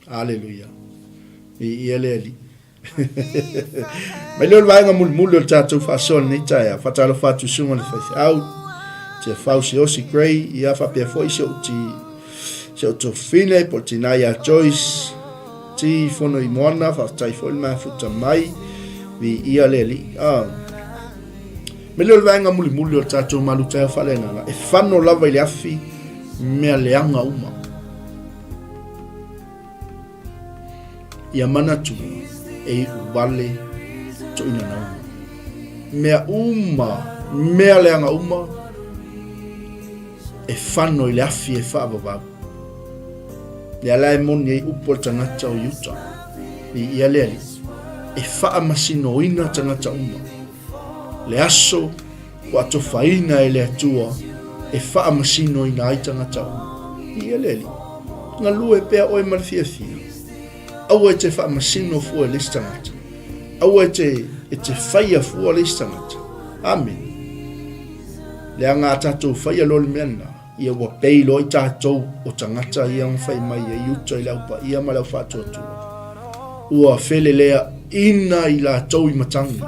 Aleluia. Viia le Alii. Mai lea o le vaega mulimuli o le tatou faasoa lenei taeao. Faatalofa atu i susuga i le faifeau, Tiafau Siaosi Gray, ia faapea foi si ou ti Si ou tofine po o le tinā ia Joyce T Fono i Moana, faafetai foi le mafuta mai, viia le Alii. Ah. Me leo le vaega mulimuli o le tatou malutaeao faaleagaga, e fano lava i le afi mea leaga uma. Ia manatua e iu wale toʻinanauna. Mea uma, mea leaga uma, e fano i le afi e faavavau. Lea la e moni ai upu a le tagata o Iuta, i ia le alii, e faamasinoina tagata uma. Le aso ua atofaina e le Atua e faamasinoina ai tagata uma. I ia le alii, galue pea oe ma le fiafia. Aua e te faamasino fua i le isi tagata. Aua e te, e te faia fua le isi tagata. Amene. Leaga a tatou faia loa le mea lena, ia ua pei loa i tatou o tagata ia na fai mai ai uta i le Au Paia ma le Au Faatuatua. Ua feleleaina i latou i matagi.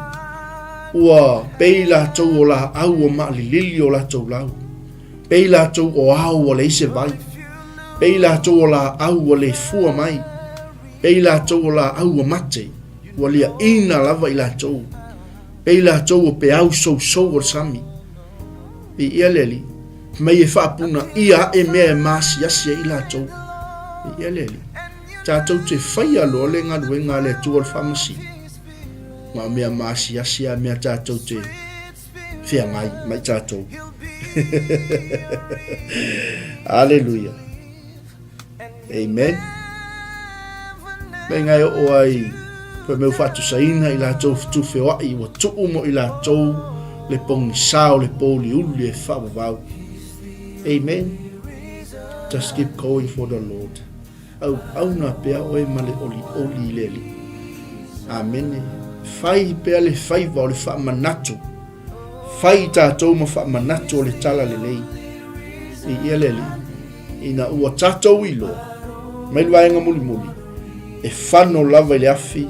Ua pei latou o laau ua maalilili o latou lau. Pei latou o ao ua leai se vai. Pei latou o laau ua le fua mai. Pei latou o laau ua mate, ua liaina lava i latou. Pei latou o peau sousou o le sami. Viia le Alii, mai e faapunaia ae mea e maasiasi ai i latou. Viia le Alii. Tatou te faia loa le galuega a le Atua o le faamasino. Ma o mea maasiasi a mea tatou te feagai ma i tatou. Aleluia. Amen. Meinga e oo ai fai mai ua faatusaina i latou fetuufeoai ua tuu mo i latou le pogisa o le pouliuli e faavavau. Amen. Just keep going for the Lord. Auauna pea oe ma le olioli i le Alii. Amene. Fai pea le faiva o le faamanatu. Fai i tatou ma faamanatu o le tala lelei. Viia le Alii. Ina ua tatou iloa, mai le vaega mulimuli, e fano lava i le afi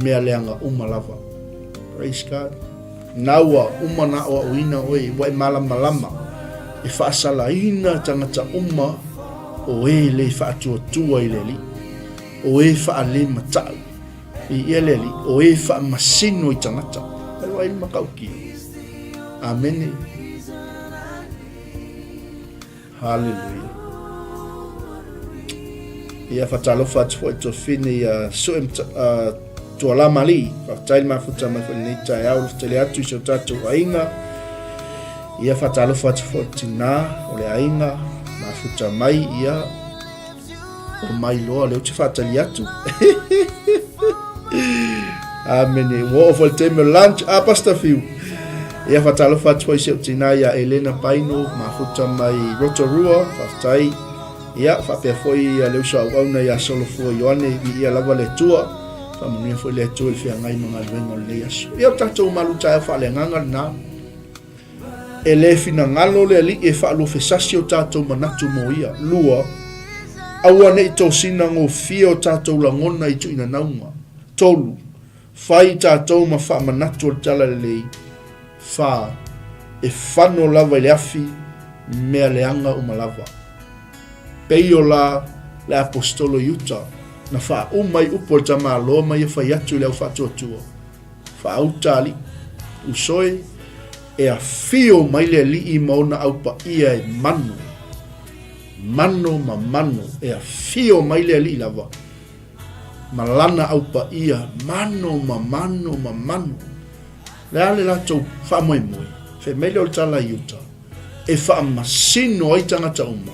mea leaga uma lava. Praise God. Na ua uma na aoaoina oe, ua e malamalama, e faasalaina tagata uma o e le faatuatua i le Alii, o e faalematau. Viia le Alii, o e faamasino i tagata. Ai le matautia. Amene. Haleluia. Ia whatalofa atu foi tuafine ia sue uh, tuala mali. Whakatai le mafuta mai foi nei tae au, le atu i so tātou aiga. Ia whatalofa atu foi tina o le aiga, mafuta mai ia o mai loa lea ou te faatali atu. Amene. Ua oo foi le taimi o lunch. Ah, Pastor Fiu. Ia whatalofa atu foi si au tina ia Elena Paino, mafuta mai Rotorua, whafetai. Ia, whapea foi ia le uso auauna ia Solofua Ioane, i ia lava le Atua. Whamanuia foi le Atua i le feagai ma galuega o lenei aso. Ia o tatou malu taeao faaleagaga lena. E le finagalo le Alii e faaluafesasi o tatou manatu mo ia. 2, Aua ne i tosina gofie o tatou lagona i tuuinanauga. 3, Fai i tatou ma faamanatu o le talalelei. 4, E fano lava i le afi mea leaga uma lava. Pei o la le Aposetolo Iuta na faauma ai upu a le tamaloa ma ia fai atu i le au faatuatua. Faauta alii, usoe, e afio mai le alii ma ona au paia e mano, mano ma mano, e afio mai le alii lava ma lana au paia, mano ma mano ma mano. Le a le latou faamoemoe, fai mai lea o le tala i uta, e faamasino ai tagata uma,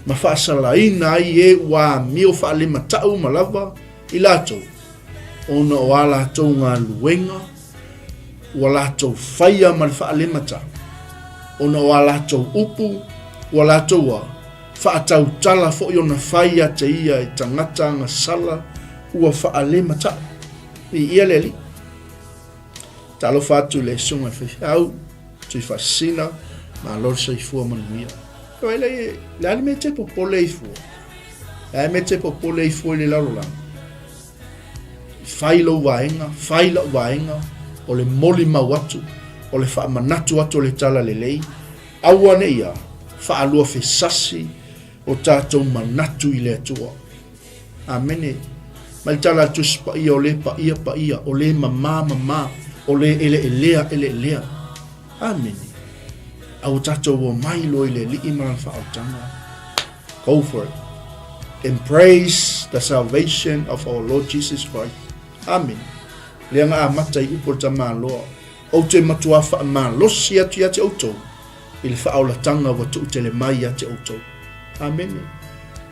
ma faasalaina ai e ua amio faalematau uma lava i latou, ona o a latou galuega ua latou faia ma le faalemata, ona o a latou upu ua latou a faatautala foi ona fai ia te ia i tagata agasala ua faalemata'u. Viia le Alii. Talofa atu i le Susuga i le Faifeau, Tuifaasisina, malo le soifua manuia. Vaai le a le mea e te popole ai fua? Le a le mea e te popole ai fua i le lalolagi? Fai lou vaega, fai lau vaega, o le molimau atu, o le faamanatu atu o le talalelei, aua ne i a faaluafesasi o tatou manatu i le Atua. Amene. Mai le tala a le Tusi Paia, o le paia paia, o le mamā mamā, o le eleelea eleelea. Amene. A ua tatou omai loa i le Alii ma lana faaolataga. Go for it. Embrace the salvation of our Lord Jesus Christ. Amen. Lea na amata i upu o le tamaloa. Ou te matuā faamalosi atu ia te outou i le faaolatanga ua tuutele mai ia te outou. Amene.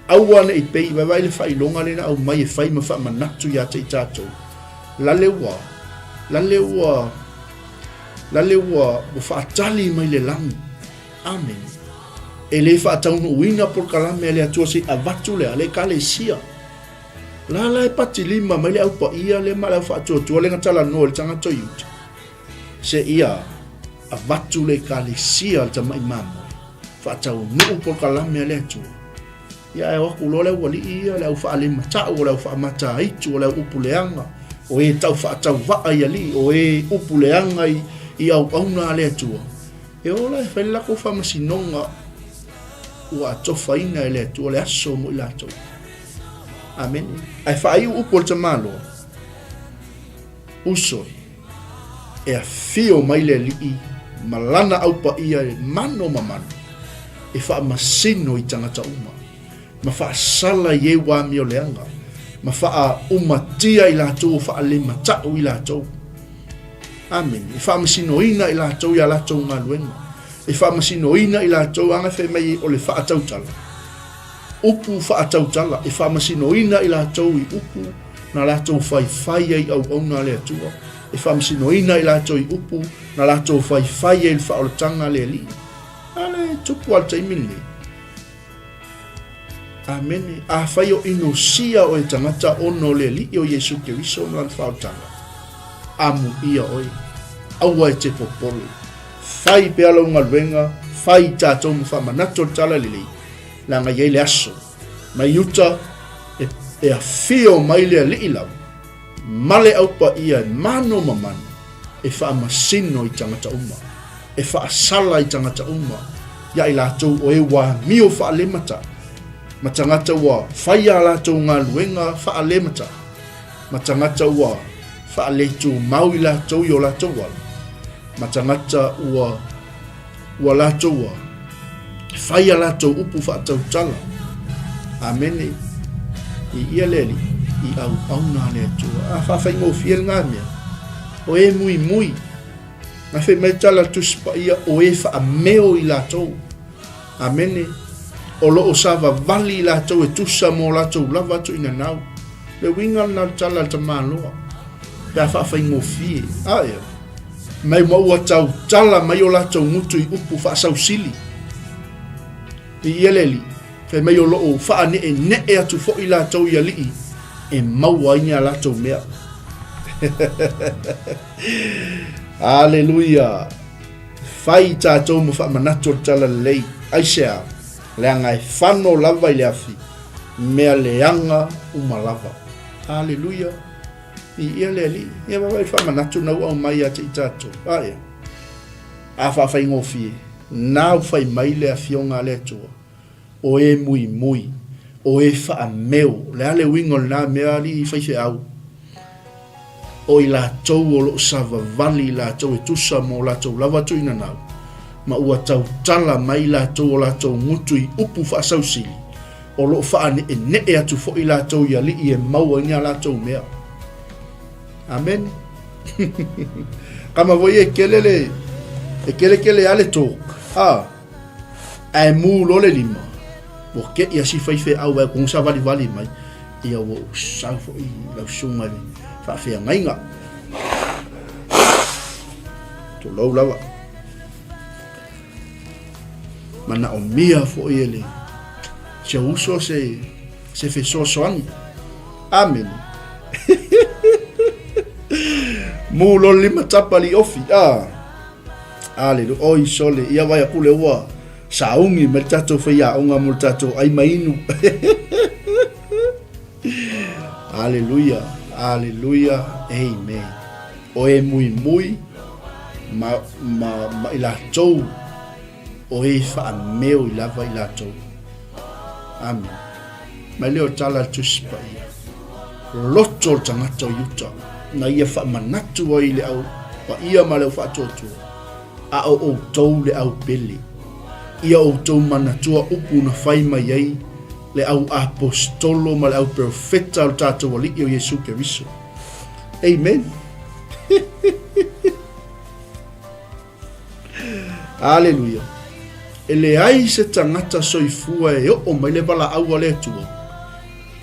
Aua ne i pei, vaevae le faailoga lea na aumai e fai ma faamanatu ia te i tatou. Lale ua, lale ua, lale ua, ua faatali mai le lagi. Amene. E le faataunuuina polokalame a le Atua se i avatu le a le Ekalesia. La la e patilima mai le Au Paia lea ma le Au Faatuatua lea na talanoa i le tagata i uta. Se ia avatu le Ekalesia a le tamai mamoe, faataunuu polokalame a le Atua. Ia ae o atu loa le aualii ia, le au faalematau, o le au faamataitu, o le au upu leaga, o e tau faatauvaa i alii, o e upu leaga i, i auauna a le Atua. E o la e fai le latou faamasinoga ua atofaina e le Atua le aso mo i latou. Amene. Ae faaiu upu o le tamaloa, uso e, e afio mai le Alii ma lana au paia e mano ma mano, e faamasino i tagata uma, ma faasala i e ua amio leaga, ma faaumatia i latou o faalemata'u i latou. Amene. E faamasinoina i latou i a latou galuega. E faamasinoina i latou aga fai mai o le faatautala. Upu faatautala, e faamasinoina i latou i upu na latou faifai ai i auauna a le Atua. E faamasinoina i latou i upu na latou faifai ai i le faaolataga a le Alii. A le tupu a le taimi lenei. Amene. Afai o inosia oe tagata ona o le Alii o Iesu Keriso ma lana faaolataga, amuia oe. Aua e te popole. Fai pea lau galuega, fai i tatou ma faamanatu o le Tala Lelei, leaga e i ai le aso mai uta e, e afio mai le Alii lava ma le Au Paia e mano ma mano e faamasino i tagata uma, e faasala i tagata uma, iā i latou o e ua amio faalemata, ma tagata ua fai a latou galuega faalemata, ma tagata ua faaletumau i latou i o latou ala, ma tagata ua ua latou ua fai a latou upu faatautala. Amene. I ia le Alii, i auauna a le Atua. A faafaigofie lena mea, o e muimui. Na fai mai tala le Tusi Paia, o e faameo i latou. Amene. O lo o savavali i latou e tusa mo latou lava tuuinanau. Le uiga lena o le tala a le tamaloa, pe a faafaigofie. A ea? Mai ma ua tautala mai o latou gutu i upu faasausili. I ia le alii, fai mai o lo o faaneenee atu foi latou i alii e maua ai ni a latou mea. Aleluia! Fai i tatou ma faamanatu o le tala lelei. Aisea? Leaga e fano lava i le afi, mea leaga uma lava. Aleluia! Viia le Alii. Ia vaavaai faamanatu na ua aumai ia te i tatou. A ia. A faafaigofie, nau fai mai le Afioga a le Atua, o e muimui, o e faameo. O le a le uiga o lena mea, alii faifeau? O i latou o lo o savavali i latou e tusa mo latou lava tuuinanau, ma ua tautala mai i latou o latou gutu i upu faasausili, O lo o faaneenee atu foi latou i alii e maua ai ni a latou mea. Amene. Kama foi e kele le, e kele kele a le talk. Ah, ae mu loa le lima. Ua keʻi a si faifeau ae kogo savalivali mai. Ia ua ou sau foi lau susuga i le faafeagaiga. Tulou lava. Manaomia foi e le si ou uso se, se fesoasoani. Amene. Mu lo lima tapa li ofi. Ah. Aleluia. Oi sole, ia vai aku le ua saungi mai le tatou faiaoga mo le tatou ai ma inu. Aleluia. Aleluia. Amen. O e muimui ma, ma, ma i latou o e faameo i lava i latou. Amen. Mai lea o tala a le Tusi Paia. Loto o le tagata o Iuta, na ia faamanatu ai i le au paia ma le au faatuatua, a o outou le au pele. Ia outou manatua upu na fai mai ai le au aposetolo ma le au perofeta o le tatou Alii o Iesu Keriso. Amen. Aleluia. E leai se tagata soifua e oo mai le valaau a le Atua,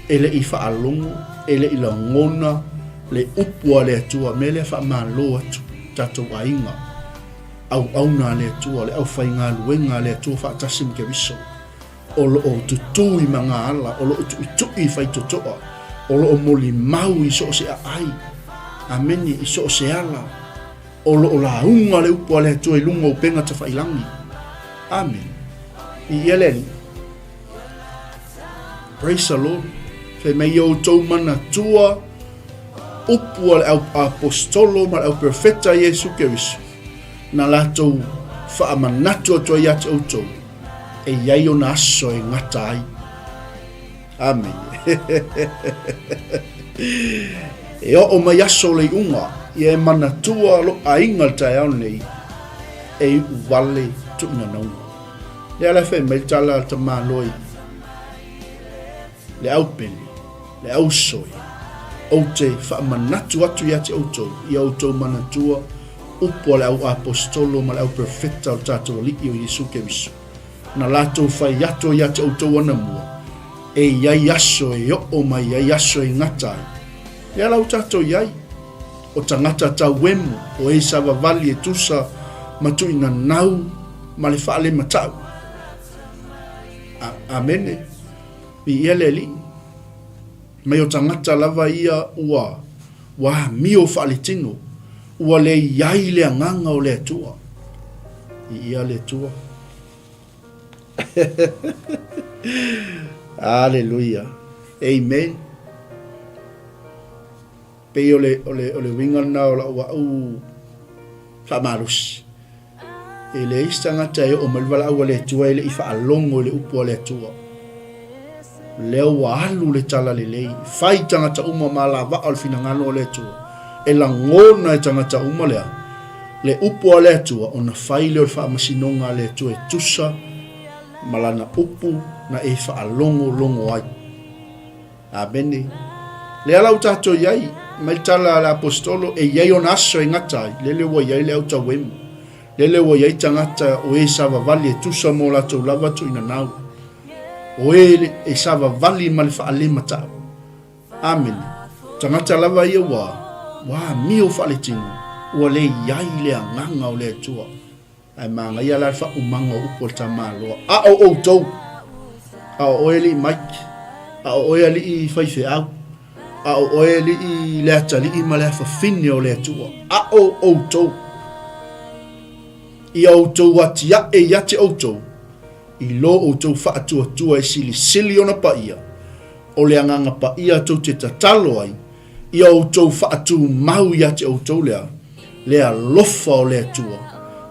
e le i faalogo, e le i lagona le upu a le Atua. Mea lea faamalo atu tatou aiga, auauna a le Atua, le aufaigaluega a le Atua faatasi ma Keriso. O lo o tutū i magaala, o lo o tuʻituʻi i faitotoa, o lo o molimau i so o se aai, amene, i so o se ala, o lo o lauga le upu a le Atua i luga o upega tafailangi. Amene. Viia le Alii. Praise the Lord. Fai mai ia outou manatua upu a le au aposetolo ma le au perofeta Iesu Keriso, na latou faamanatu atu ai ia te outou, e i ai ona aso e gata ai. Amene. E oo mai aso o le iuga, ia e manatua lou aiga le taeao lenei, e iu wale tuinanauga. Lea la e fai mai le tala a le tamaloa i le aupele, le ausoi, ou te faamanatu atu ia te outou, ia outou manatua upu a le au aposetolo ma le au perofeta o le tatou Alii o Iesu Keriso, na latou fai atu ai ia te outou anamua, e i ai aso e oo mai ai aso e gata ai. Lea la ua tatou i ai, o tagata tauemu, o e savavali e tusa ma tuuinanau ma le faalematau. A, amene. Viia le Alii. Mai o tagata lava ia ua, ua amio faaletino, ua le i ai le Agaga o le Atua. Viia le Atua. Aleluia. Amen. Pei o le, o le, o le uiga lena o lau au faamalosi. E leai se tagata e oo mai le valaau a le Atua e le i faalogo i le upu a le Atua. Lea ua alu le talalelei, fai tagata uma ma alavaa o le finagalo o le Atua. E lagona e tagata uma lea, le upu a le Atua ona fai lea o le faamasinoga a le Atua e tusa ma lana upu na e faalogologo ai. Amene. Lea la ua tatou i ai, mai le tala a le Aposetolo, e i ai ona aso e gata ai, lele ua i ai le autauemu, lele ua i ai tagata o e savavali e tusa mo latou lava tuuinanau, o e e savavali ma le faalematau. Amene. Tagata lava ia ua, ua amio faaletino, ua le i ai le agaga o le Atua. Ae manaia la le faaumaga o upu a le tamaloa. A o outou! A o oe alii Mike, a o oe alii faifeau, a o oe alii le atalii ma le afafine o le Atua. A o outou! Ia outou atiae ia te outou, i lo outou faatuatua e silisili ona paia, o le Agaga Paia tou te tatalo ai, Ia outou faatumau ia te outou lea, le alofa o le Atua,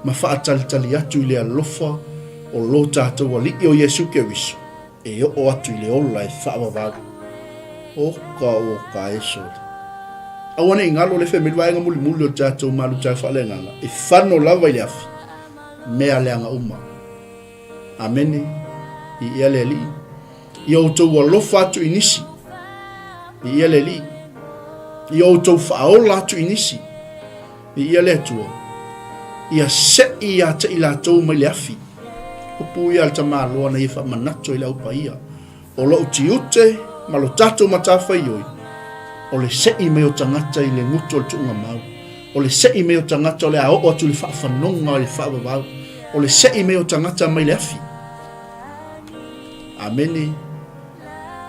ma faatalitali atu i le alofa o lo tatou Alii o Iesu Keriso, e oo atu i le ola e faavavau. Oka oka e sole. Aua ne i galo le fai mai le vaega mulimuli o le tatou malutaeao faaleagaga, e fano lava i le afi, mea leaga uma. Amene. Viia le Alii. Ia outou alofa atu i nisi. Viia le Alii. Ia outou faaola atu i nisi. Viia le Atua. Ia se'i ia te i latou mai le afi. Upu ia a le tamaloa na ia faamanatu ai le au paia. O lou tiute ma lo tatou matafaioi, o le se'i mai o tagata i le gutu o le tuugamau. O le se'i mai o tagata o le a oo atu i le faafanoga i le faavavau. O le se'i mai o tagata mai le afi. Amene.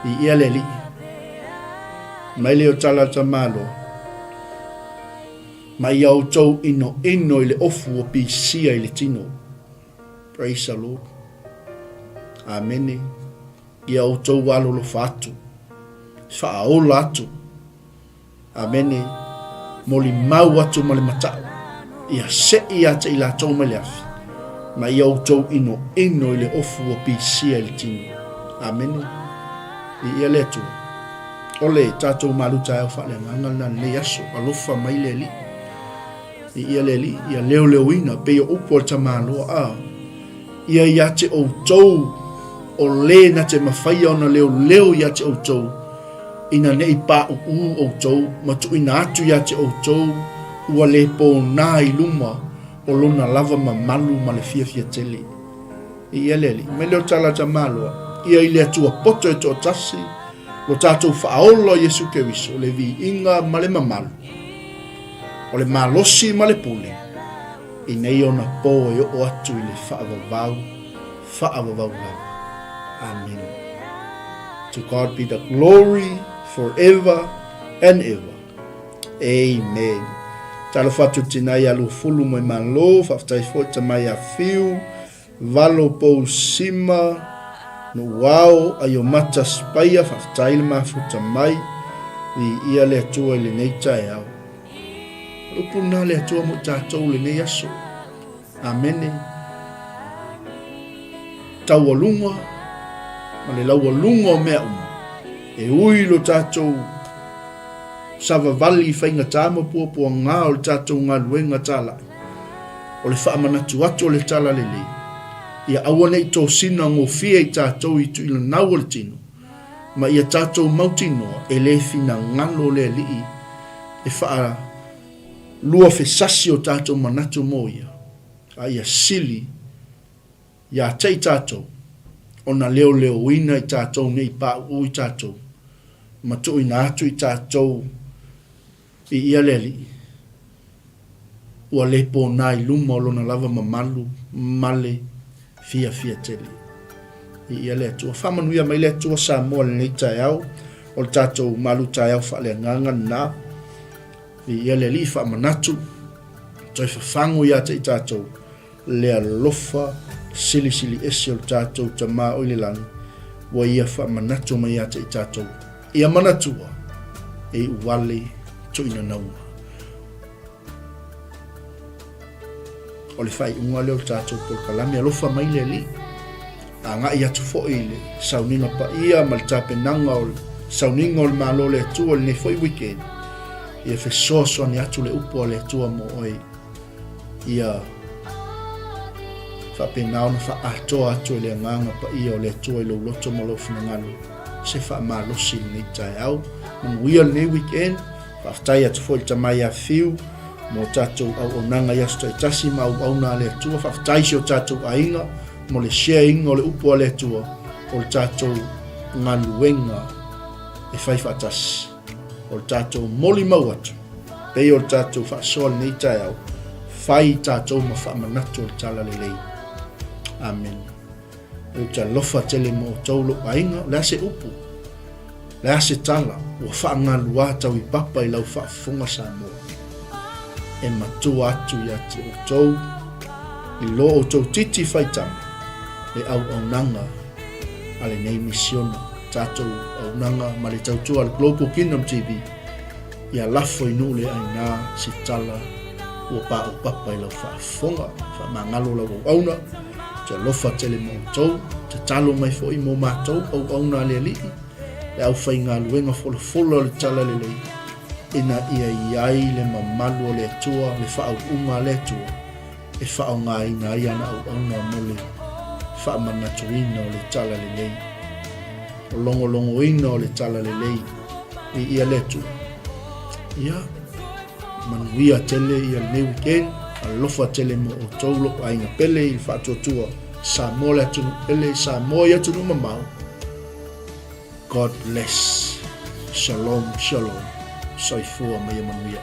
Viia le Alii. Mai le o tala tamaloa. Ma ia outou inoino i le ofu ua pisia i le tino. Praise the Lord. Amene. Ia outou alolofa atu. Faaola atu. Amene. Molimau atu ma le matau, ia se'i ia te i latou mai le afi, ma ia outou inoino i le ofu ua pisia i le tino. Amene. Viia le Atua. O le tatou malu taeao faaleagaga lena lenei aso, alofa mai le Alii. Viia le Alii, ia leoleoina pei o upu a le tamaloa, a ia ia te outou o le na te mafaia ona leoleo ia te outou, ina ne i paʻuʻū ʻoutou ma tuuina atu ia te ʻoutou ua le pōnā i luma o lona lava mamalu ma le fiafia tele. Viia le Alii. Mai lea o tala tamaloa, ia i le Atua poto e toatasi, lo tatou Faaola o Iesu Keriso, le viiga ma le mamalu, o le malosi ma le pule, i nei ona pō e oo atu i le faavavau faavavau lava. Amene. To God be the glory forever and ever. Amen. Talofa atu tina ia Luafulu mai Malo, faafetai foi tama ia Fiu, Valo Pou Sima, Nuuao, Aiomata Spaia, faafetai le mafuta mai, viia le Atua i lenei taeao. O le upu lena a le Atua mo i tatou lenei aso. Amene. Taualuga ma le laualuga o mea uma, e ui lo tatou savavali i faigata ma puapuaga o le tatou galuega talai, o le faamanatu atu o le Talalelei, ia aua ne i tosina gofie i tatou i tuilanau o le tino, ma ia tatou mautinoa e le finagalo le Alii e faa. luafesasi o tatou manatu mo ia, a ia sili iā te i tatou ona leoleoina i tatou ne i paʻuʻu i tatou ma tuuina atu i tatou i ia le Alii, ua le pōnā i luma o Lona lava mamalu ma le fiafia tele. I ia le Atua. Faamanuia mai le Atua Samoa i lenei taeao, o le tatou malu taeao faaleagaga lena. I ia le Alii faamanatu, toe fafago iā te i tatou le alofa silisili ese o le tatou Tama o i le lagi, ua Ia faamanatu mai ia te i tatou, ia manatua, e iu wale tuuina nauga. O le faaiuga lea o le tatou polokalame, alofa mai le Alii, agai atu foi i le sauniga paia ma le tapenaga o le sauniga o le Malo o le Atua i lenei foi weekend, ia fesoasoani atu le upu a le Atua mo oe. Ia faapena ona faaatoa atu e le Agaga Paia o le Atua i lou loto ma lou finagalo se faamalosi i lenei taeao. Manuia lenei weekend. Faafetai atu foi i le Tama ia Fiu mo tatou auaunaga i aso taitasi ma auauna a le Atua. Faafetai i si o tatou aiga mo le share ina o le upu a le Atua o le tatou galuega e fai faatasi. O le tatou molimau atu, pei o le tatou faasoa lenei taeao, fai i tatou ma faamanatu o le Talalelei. Amene. Ou te alofa tele mo outou lou aiga, o le a se upu, o le a se tala, ua faagaluā tau i papa i lau faafofoga Samoa. E matua atu ia te outou, i lo outou titi faitama, le auaunaga a lenei misiona, tatou auaunaga ma le tautua a le Global Kingdom TV, ia lafo i nuu le aina se tala ua paopapa i lau faafofoga. Faamagalo lau auauna, te alofa tele mo outou, tatalo mai foi mo matou auauna a le Alii, le aufaigaluega folafola o le Talalelei, ina ia i ai le mamalu o le Atua, le faauuga a le Atua, e faaaogaina ai ana auauna mo le faamanatuina o le Talalelei, o logologoina o le Talalelei i ia le Atua. Ia, manuia tele ia lenei weekend, alofa tele mo outou lou aiga pele i le faatuatua Samoa le atunuu pele, Samoa i atunuu mamao. God bless. Shalom, shalom. Soifua ma ia manuia.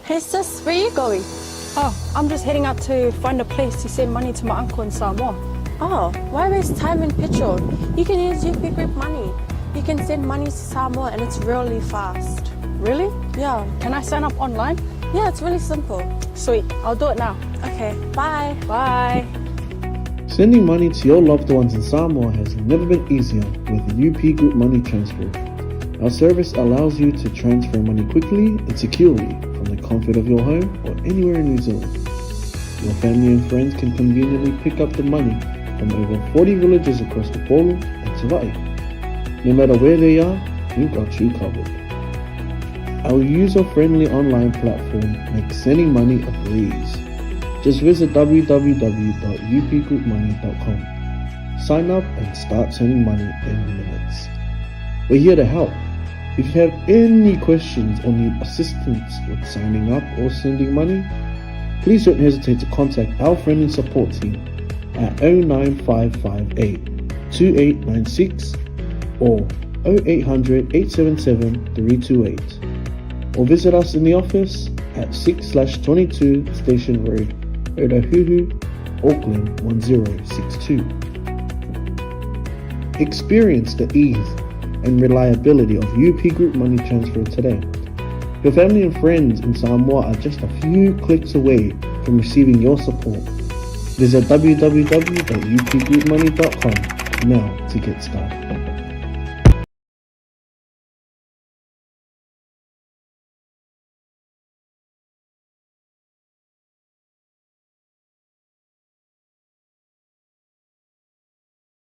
Hey sis, where are you going? Oh, I'm just heading out to find a place to send money to my uncle in Samoa. Oh, why waste time and petrol? You can use UP Group Money. You can send money to Samoa and it's really fast. Really? Yeah. Can I sign up online? Yeah, it's really simple. Sweet, I'll do it now. Okay, bye. Bye. Sending money to your loved ones in Samoa has never been easier with UP Group Money Transfer. Our service allows you to transfer money quickly and securely from the comfort of your home or anywhere in New Zealand. Your family and friends can conveniently pick up the money from over 40 villages across Upolu and Savaii. No matter where they are, we've got you covered. Our user-friendly online platform makes sending money a breeze. Just visit www.upgroupmoney.com. Sign up and start sending money in minutes. We're here to help. If you have any questions or need assistance with signing up or sending money, please don't hesitate to contact our friendly support team at 09558 2896 or 0800 877 328 or visit us in the office at 6/22 Station Road, Otahuhu, Auckland 1062. Experience the ease and reliability of UP Group Money Transfer today. Your family and friends in Samoa are just a few clicks away from receiving your support. Visit www.upgroupmoney.com now to get started.